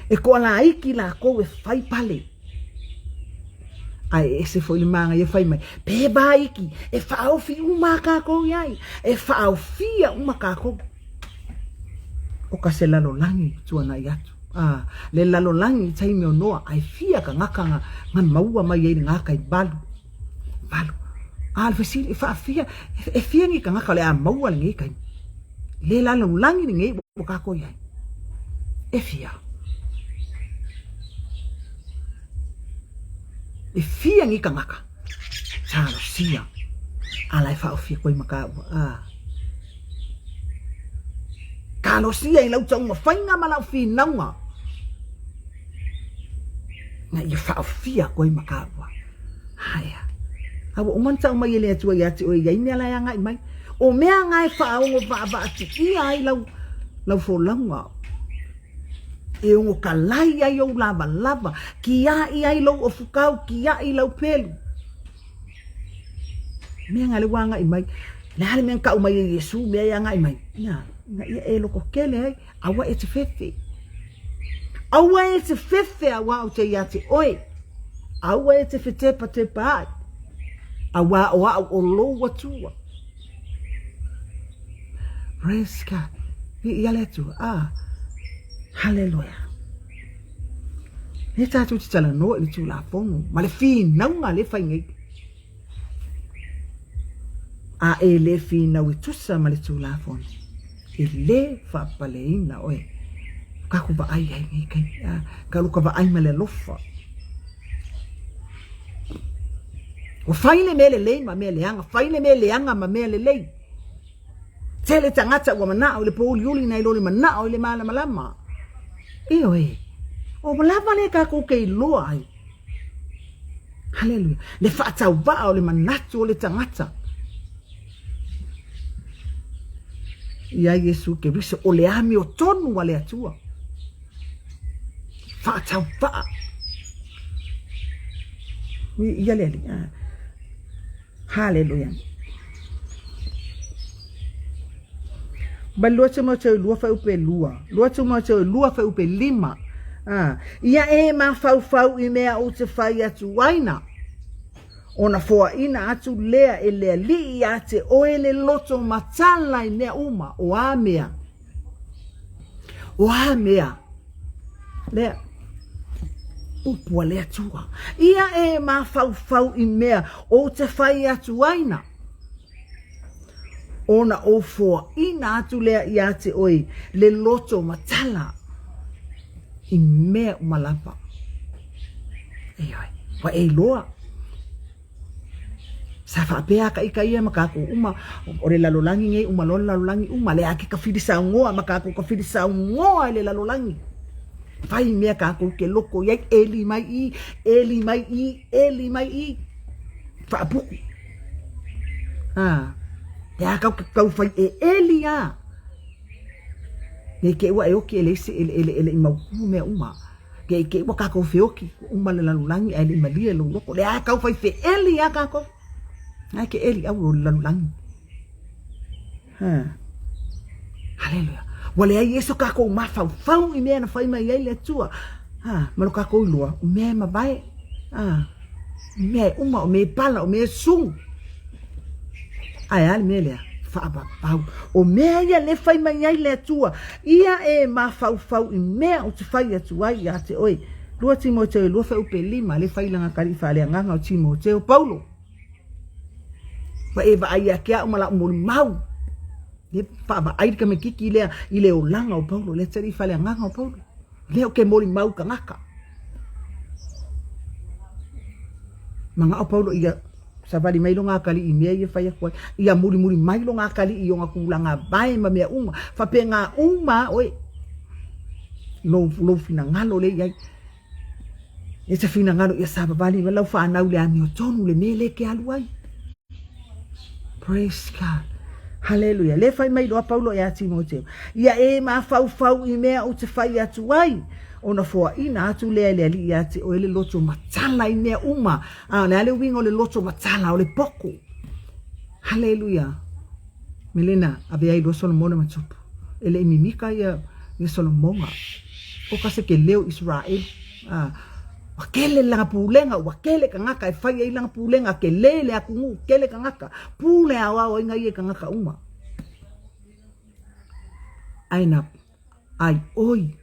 [SPEAKER 1] E koʻolaiki lākou e fai pale. A e ese foi le mānaia fai mai, pe vā iki, e faaofi uma a kākou iai, e faaofia uma kākou. O ka se lalolagi tuanai atu. A, le lalolagi i taimi o Noa, a e fia kangaka nga, nga maua mai ai le ngā kai valu. Valu. A le fesili, e faafia, e fia ni kangaka o le a maua lenei taimi. Le lalolagi lenei ua kākou iai. E fia. E fia ni kangaka. Talosia. A la e faaofia koe ma kāua. A. Talosia i lau taumafaiga ma lau finauga. Na ia faaofia koe ma kāua. Aea. A ua uma ona tau mai e le Atua ia te oe i ai mea la e agai mai. O mea nga e faaogo vaavaatiia ai lau, lau folauga. E ogo kalai ai ou lavalava, kiaʻi ai lou ofukau, kiaʻi lau pelu. Mea nga le ua agai mai. Le a le mea na kau mai e Iesu mea e agai mai. Ina, ina ia e loko kele ai, aua e te fefe. Aua e te fefe auā ou te ia te oe. Aua e te fetepatepa ai. Auā o aʻu o lou Atua. Praise God. Viia le Atua. Ah. Haleluia. E tātou te talanoa i le Tulafono ma le finauga le fai nei. A e le finau e tusa ma le Tulafono, e le faapaleina oe. Kākou vaai ai nei taimi, a, ka luka vaai ma le alofa. Ua fai le mea lelei ma mea leaga, fai le mea leaga ma mea lelei. Tele tagata ua manao i le pōuliuli nai lo le manao i le malamalama. Ioe, o lava lea kākou ke iloa ai. Haleluia. Le faatauvaa o le manatu o le tagata. Ia Iesu Keriso, o le amiotonu a le Atua. Faatauvaa. Ia le Alii. Haleluia. Mai 2 Timoteo 2 fuaiupu 2. 2 Timoteo 2 fuaiupu 5. Ah, ia e mafaufau i mea ou te fai atu ai na. Ona foaina atu lea e le Alii ia te oe le loto matala i mea uma, o a mea? O a mea? Lea, upu a le Atua. Ia e mafaufau i mea ou te fai atu ai na. Ona ou foaina atu lea ia te oe le loto matala i mea uma lava. Ioe, ua e iloa. Sa faapea ka ika ia ma kākou uma, o le lalolagi nei uma loa le lalolagi uma, le a ke kafili saunoa ma kākou kafili saunoa i le lalolagi. Fai mea kākou ke loko i ai, eli mai i, eli mai i, eli mai i. Faapuku. Ah, le a kau kau fai e eli a. Nei ke ua e oki e le isi ele ele ele i mau mea uma. Ke i ke ua kākou feoki, ua uma le lalolagi ae le i malie lou loko. Le a kau fai feeli a kākou. Ai ke eli au o le lalolagi. Ha. Haleluia. Ua leai e so kākou mafaufau i mea na fai mai ai le Atua. Ha, ma lo kākou iloa, o mea e mavae. Ha. Mea e uma, o mea e pala, o mea e sugu. Ae a le mea lea? Faapapau. O mea ia le fai mai ai le Atua, ia e mafaufau i mea ou te fai atu ai ia te oe. 2 Timoteo 2 fuaiupu 5, le fai langa kaliʻi faaleagaga o Timoteo Paulo. Ua e vaai ia te au ma lau molimau. Le faavaai le tamaititi lea i le olaga o Paulo, le atalii faaleagaga o Paulo. Lea ou te molimau tagata. Manao Paulo ia savali mai lona atalii i mea ia e fai atu ai. Ia mulimuli mai lona atalii i ona tulaga vae ma mea uma. Faapena uma lava oe. Lou, lou finagalo lea i ai. E te finagalo ia savavali mai lau fanau i le amiotonu le mea lea e te alu ai. Praise God. Haleluia. Le fai mai loa Paulo ia Timoteo. Ia e mafaufau i mea ou te fai atu ai. Ona foaina atu lea e le Alii ia te oe le loto matala i mea uma. A o le a le uiga o le loto matala, o le poku. Haleluia. Melena, ave ai loa Solomona ma tupu. E le i mimika ia, ia Solomona. O ka se ke leo Israel. A, ua kele lana pulega, ua kele kangaka e fai ai lana pulega, kele le atunuu, kele kangaka. Pule aoao ai ia i kangaka uma. Ae na ai oi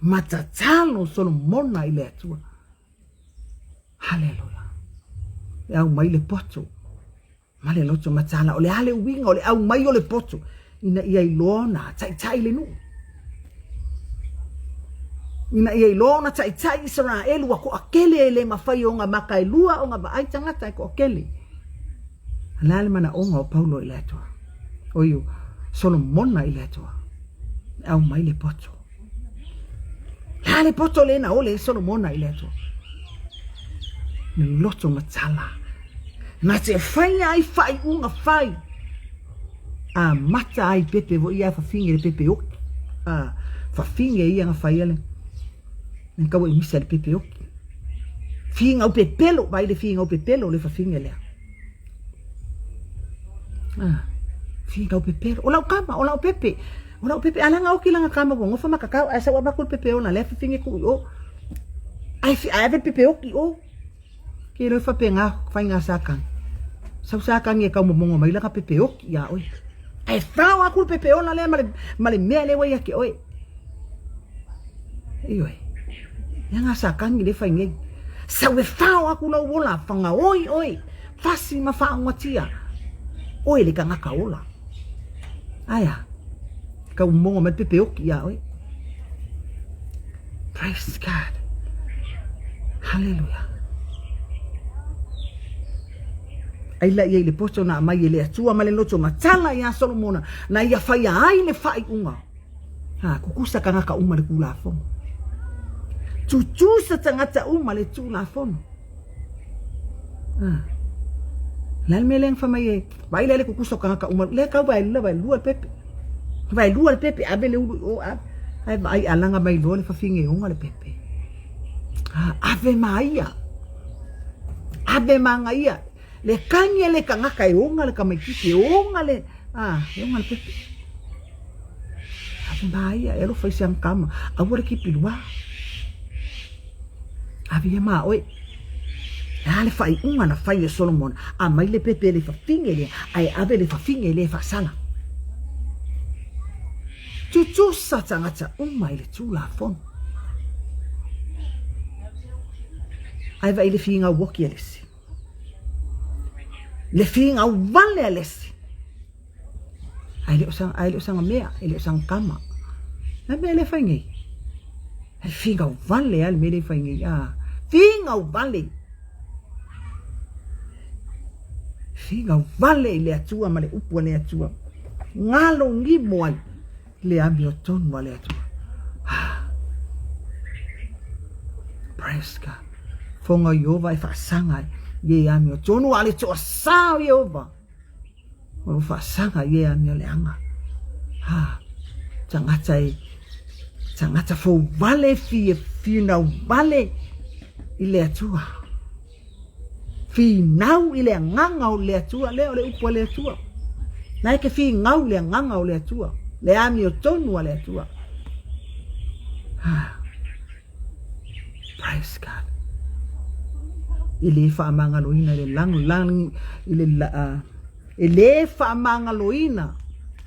[SPEAKER 1] ma tatalo Solomona i le Atua. Haleluia. E au mai le poto ma le loto matala. O le a le uiga o le au mai o le poto ina ia iloa ona taitai le nuu. Ina ia iloa ona taitai Isaraelu ua toatele e le mafai ona maka e lua ona vaai tagata e toatele. O le a le manaoga o Paulo i le Atua? Oi o Solomona i le Atua. E au mai le poto. La le poto le na ole Solomona i le Atua. Le loto matala. Na te whai ai whaiunga whai. A mata ai pepe vo ia whawhinge le pepe oki. A whawhinge ia nga whai ale. Ngai kaua i misa le pepe oki. Figau pepelo, vai le figau pepelo le whawhinge lea. Ah, figau pepelo. O lau kama, o lau pepe. O lau pepe, alanga oki langa kama ua ngofa makakau, ae sau avaku le pepe ona, lea whiwhinge ku i o. Ai, ai ave pepe oki o. Ke rau whape ngā, whai ngā sākangi. Sau sākangi e kau momongo mai langa pepe oki ia oe. Ae whao aku le pepe ona lea ma le, ma le mea lea ua ia ke oe. Ioe. Ia ngā sākangi le whai nei. Sau e whao aku lau ola, whanga oi oi, fasi ma whaongatia. Oe le kangaka ola. Aia, kau mongo mai pepe oki ia oe. Praise God. Hallelujah. Ai la ia i le poto na mai e le Atua ma le loto matala iā Solomona na ia faia ai le faaiuga. Ha, kukusa kangaka uma le Tulafono. Tutusa tagata uma le Tulafono. Ah. Le a le mea lea na fai mai ai, vaai lea le kukusa o tagata uma, lea tau vaelua vaelua le pepe. Vaelua le pepe, ave le ulu i o, ave. Ae vaai alaga mai loa le fafine e oga le pepe. Ah, ave ma ia. Ave ma ia. Le kagi a le tagata e oga le tamaititi, e oga le, ah, e oga le pepe. Ave ma ia, e alofa i se agakama, aua le kipi lua. Ave ia ma oe. Le a le faaiuga na fai e Solomona, aumai le pepe e le fafine lea, ae ave le fafine lea e faasala. Tutusa tagata uma i le Tulafono. Ae vaai le finau oki a le isi. Le finau vale a le isi. Ae le o sa, ae le o saga mea, e le o saga kama. Le mea lea fai nei. E finau vale a le mea lea fai nei. Ah, finau vale. Finau vale i le Atua ma le upu a le Atua. Galo gimo ai le amiotonu a le Atua. Ah. Praise God. Foga o Iova e faasaga ai. I e amiotonu a le toasā o Iova. O lo faasaga i e amioleaga. Ha, tagata e, tagata fou vale fia finau vale i le Atua. Finau i le agaga o le Atua, lea o le upu a le Atua. Na e ke finau i le agaga o le Atua, le amiotonu a le Atua. Ha. Praise God. E lē faamagaloina i le lagolagi i le uh, e lē faamagaloina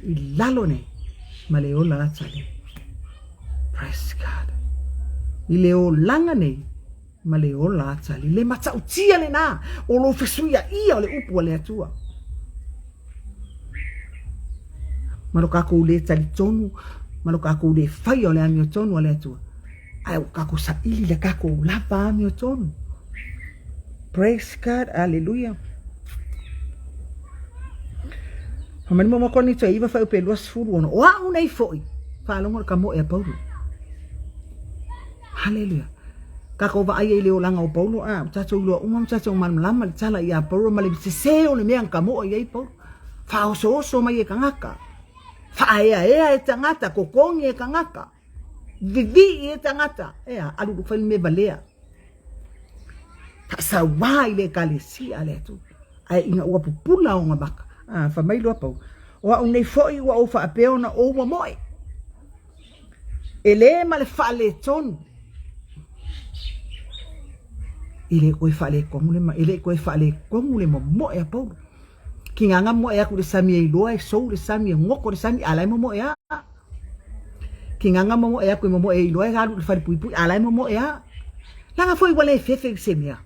[SPEAKER 1] i lalo nei ma le ola atali. Praise God. I le olaga nei ma le ola atali. Le matautia lenā o lou fesuiaia o le upu a le Atua. Ma lo kākou lē talitonu, ma lo kākou lē faia o le amiotonu a le Atua. Ae ua kākou saili le kākou lava amiotonu. Praise God, hallelujah. Fai mai le Korinito e 9 fuaiupu e 26, o a'u nei foi, faalogo le kamoe a Paulo. Haleluia. Kākou vaai ai i le olaga o Paulo, a, ua tātou iloa uma ma tātou malamalama le tala iā Paulo ma le sesē o le mea na kamoa i ai Paulo. Faaosooso mai e tagata, faaeaea e tagata, kokogi e tagata, vivii e tagata, ea, alulu fai le mea valea. Faasauā i le Ekalesia a le Atua. Ae ina ua pupula ona maka, a, fai mai loa Paulo, o a'u nei foi ua ou faapea ona ou momoe. E lē ma le faaletonu. E le koe faaletonu le, e le koe faaletonu le momoe a Paulo. Ki gaga momoe aku i le sami e iloa e sou le sami, e goko le sami, a la e momoe a. Ki gaga momoe aku e momoe e iloa e alu i le fale puipui, a la e momoe a. Leaga foi ua le fefe i se mea.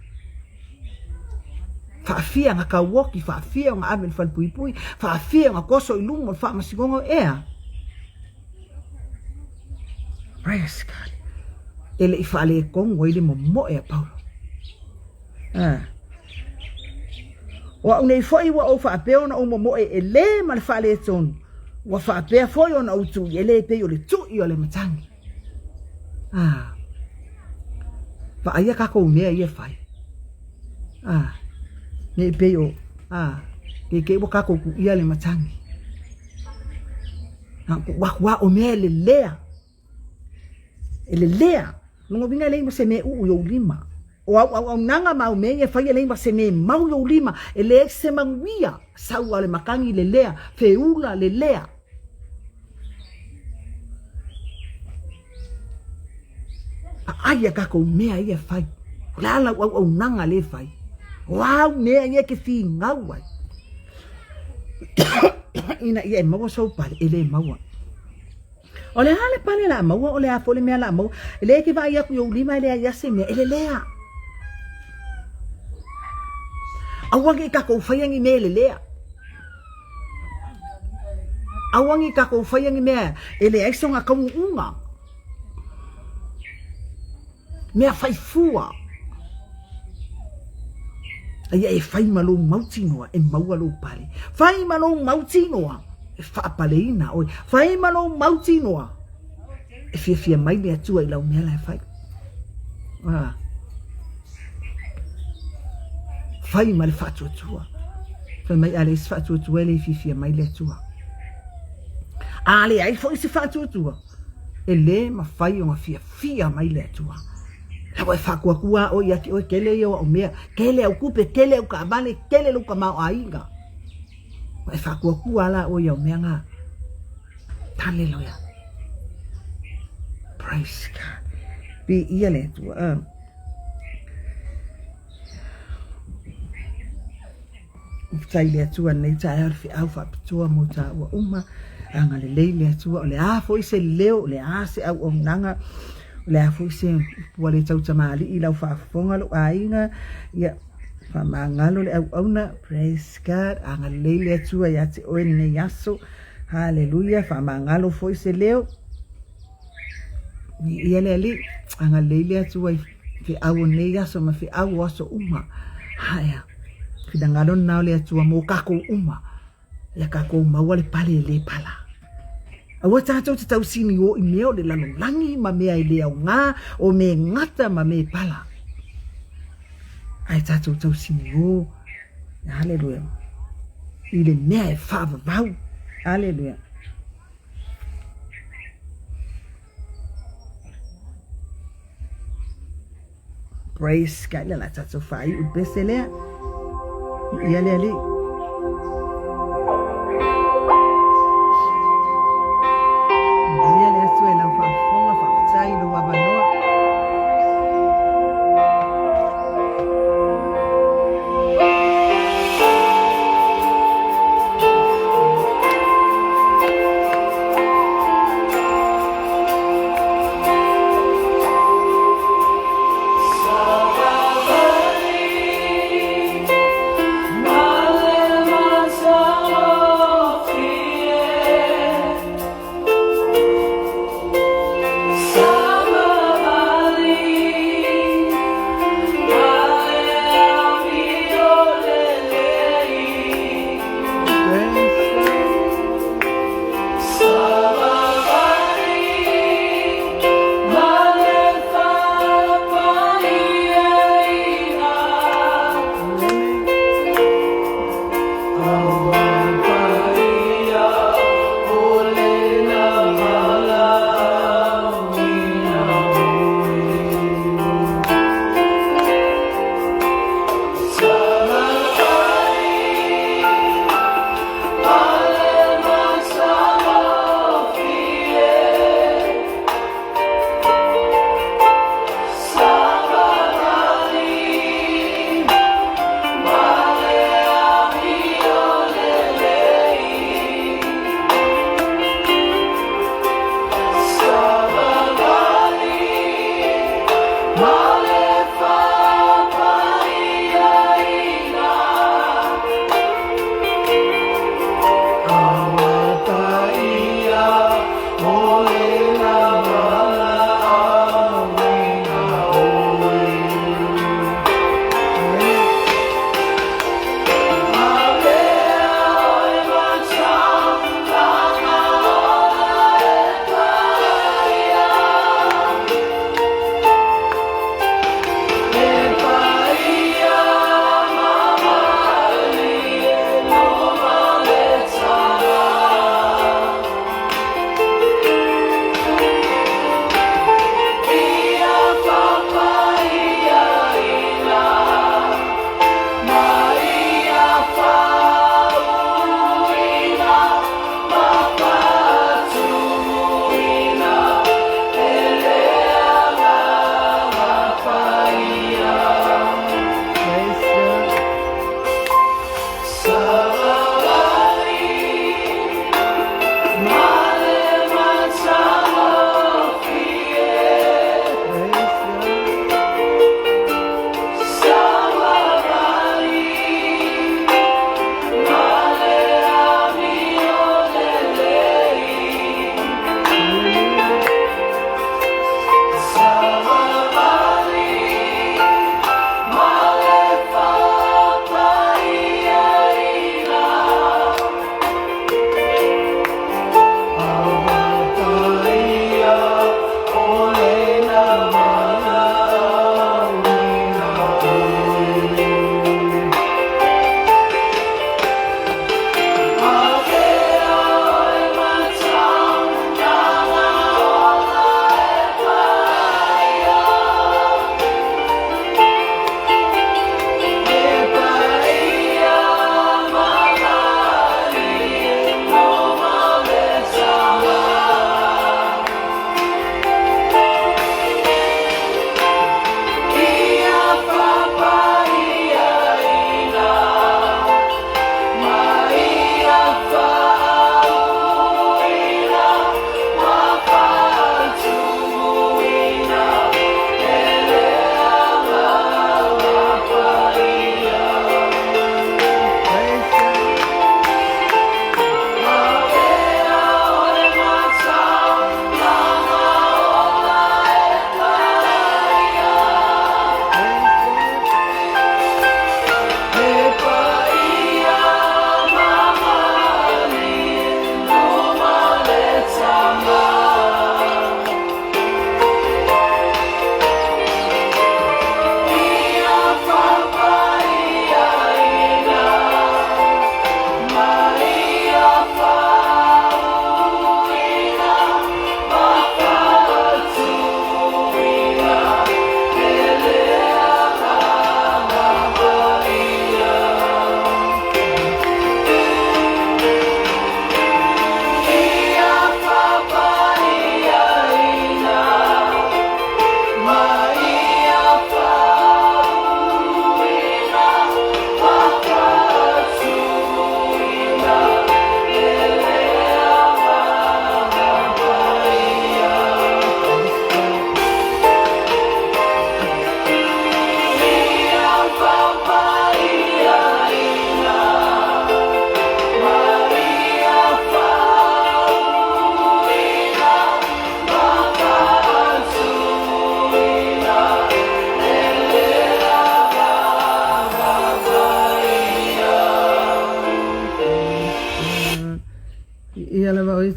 [SPEAKER 1] Faafia na tauoki, faafia ona ave i le fale puipui, faafia ona toso i luma o le faamasinoga, ea. Praise God. E le i faaletonu ai le momoe a Paulo. Ah. O a'u nei foi ua ou faapea ona ou momoe e lē ma le faaletonu, ua faapea foi ona ou tui e lē pei o le tui o le matagi. Ah. Vaaia kākou mea ia e fai. Ah. Ne i pei o, ah, te te ua kākou kuʻia le matagi. Na ku aku a o mea e lelea. E lelea. Lona uiga e leai ma se mea e uu i ou lima. O au auaunaga ma au mea ia e fai e leai ma se mea e mau i ou lima. E leai se manuia. Sau a le matagi lelea, feula lelea. Aʻai a kākou mea ia e fai. O le a lau auaunaga lea e fai? O āu mea ia e ke finau ai. Ina ia e maua sou pale, e lē maua. O le a le pale la maua, o le a foi le mea la maua. E lē ke vaai aku i ou lima e leai a se mea, e lelea. Aua nei kākou faia ni mea e lelea. Aua nei kākou faia ni mea e leai sona taunuuga. Mea fai fua. A ia e fai ma lou mautinoa e maua lou pale. Fai ma lou mautinoa e faapaleina oe. Fai ma lou mautinoa e fiafia mai le Atua i lau mea la e fai. Ah. Fai ma le faatuatua. Fai mai a leai se faatuatua e le fiafia mai le Atua. A leai foi se faatuatua, e le mafai ona fiafia mai le Atua. La ua e faatuatua a oe ia te oe, tele ia o au mea, tele au tupe, tele au taavale, tele lou tamaoaiga. Ua e faatuatua la oe i au mea na. Hallelujah. Praise God. Viia le Atua. Faafetai i le Atua i lenei taeao le feau faapitoa mo taua uma. Agalelei le Atua, o le a foi se leo, o le a se auaunaga, o le a foi se upu ua le tautamalii i lau faafofoga lou aiga, ia faamagalo le auauna. Praise God. Agalelei le Atua ia te oe lenei aso. Haleluia. Faamagalo foi se leo. Viia le Alii, agalelei le Atua i feau o nei aso ma feau o aso uma. Haea, finagalo lena o le Atua mo kākou uma, ia kākou maua le pale e le pala. Aua tātou te tausini o i mea o le lalolagi ma mea e le aoga, o me gata ma me pala. Ae tātou tausini o, haleluia, i le mea e faavavau, haleluia. Praise God. Le tatou faaiu le pese lea. Ia le Alii. Ia le Atua i lau faafofoga, faafetai i lou avanoa.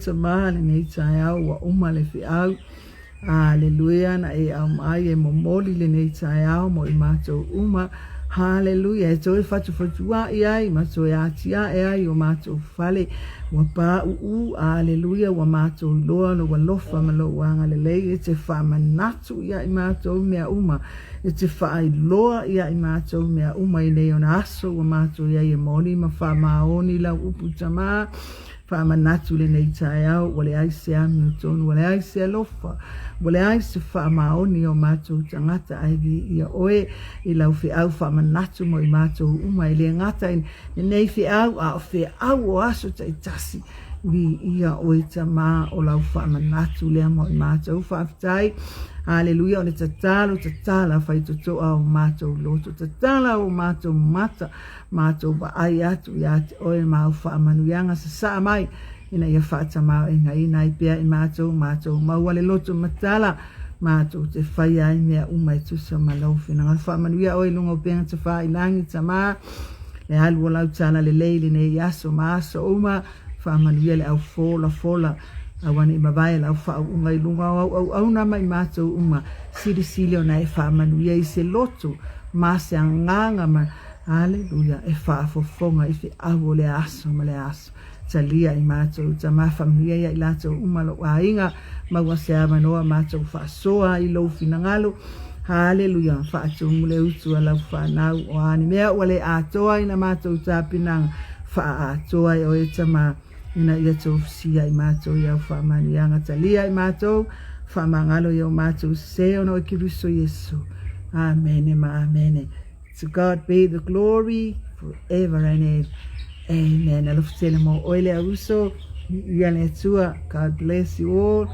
[SPEAKER 1] Tama lenei taeao ua uma le feau. Aleluia na e aumai e momoli lenei taeao mo i matou uma. Haleluia e toe fatufatua'i ai ma toe atia'e ai o matou fale ua pāu'u. Aleluia ua matou iloa lou alofa ma lou agalelei e te faamanatu ia i matou mea uma, e te faailoa ia i matou mea uma i nei ona aso ua matou i ai e moni ma faamaoni lau upu Tama. Faamanatu lenei taeao ua leai se amiotonu, ua leai se alofa, ua leai se faamaoni o matou tagata ae viia oe i lau feau faamanatu mo i matou uma e le gata i lenei feau a o feau o aso taitasi. Viia oe Tama o lau faamanatu lea mo i matou. Faafetai. Aleluia o le tatalo tatala faitotoa o matou loto, tatala o matou mata Matou vaai atu ia te oe ma au faamanuiaga sasaa mai, ina ia faatamaoaigaina ai pea i matou, matou maua le loto matala, matou te faia ai mea uma e tusa ma lou finagalo. Faamanuia oe i luga o upega tafailangi, Tama, le alu o lau tala lelei i lenei aso ma aso uma. Faamanuia le au folafola, aua ne i mavae lau faauuga i luga o au auauna ma i matou uma. Silisili ona e faamanuia i se loto ma se agaga ma Aleluia! E faafofoga i feau o lea aso ma lea aso. Talia i matou tama, faamanuia ia i latou uma lou aiga, maua se avanoa matou faasoa i lou finagalo. Aleluia! Faatumu le utu a lau fanau, o a ni mea ua le atoa i na matou tapenaga, faaatoa e oe tama, ina ia tofusia i matou i au faamanuiaga. Talia i matou, faamagalo i o matou sese ona o Keriso Iesu. Amene ma amene. To God be the glory forever and ever. Amen. Alofa tele mo oe le auso. Ia le Atua. God bless you all.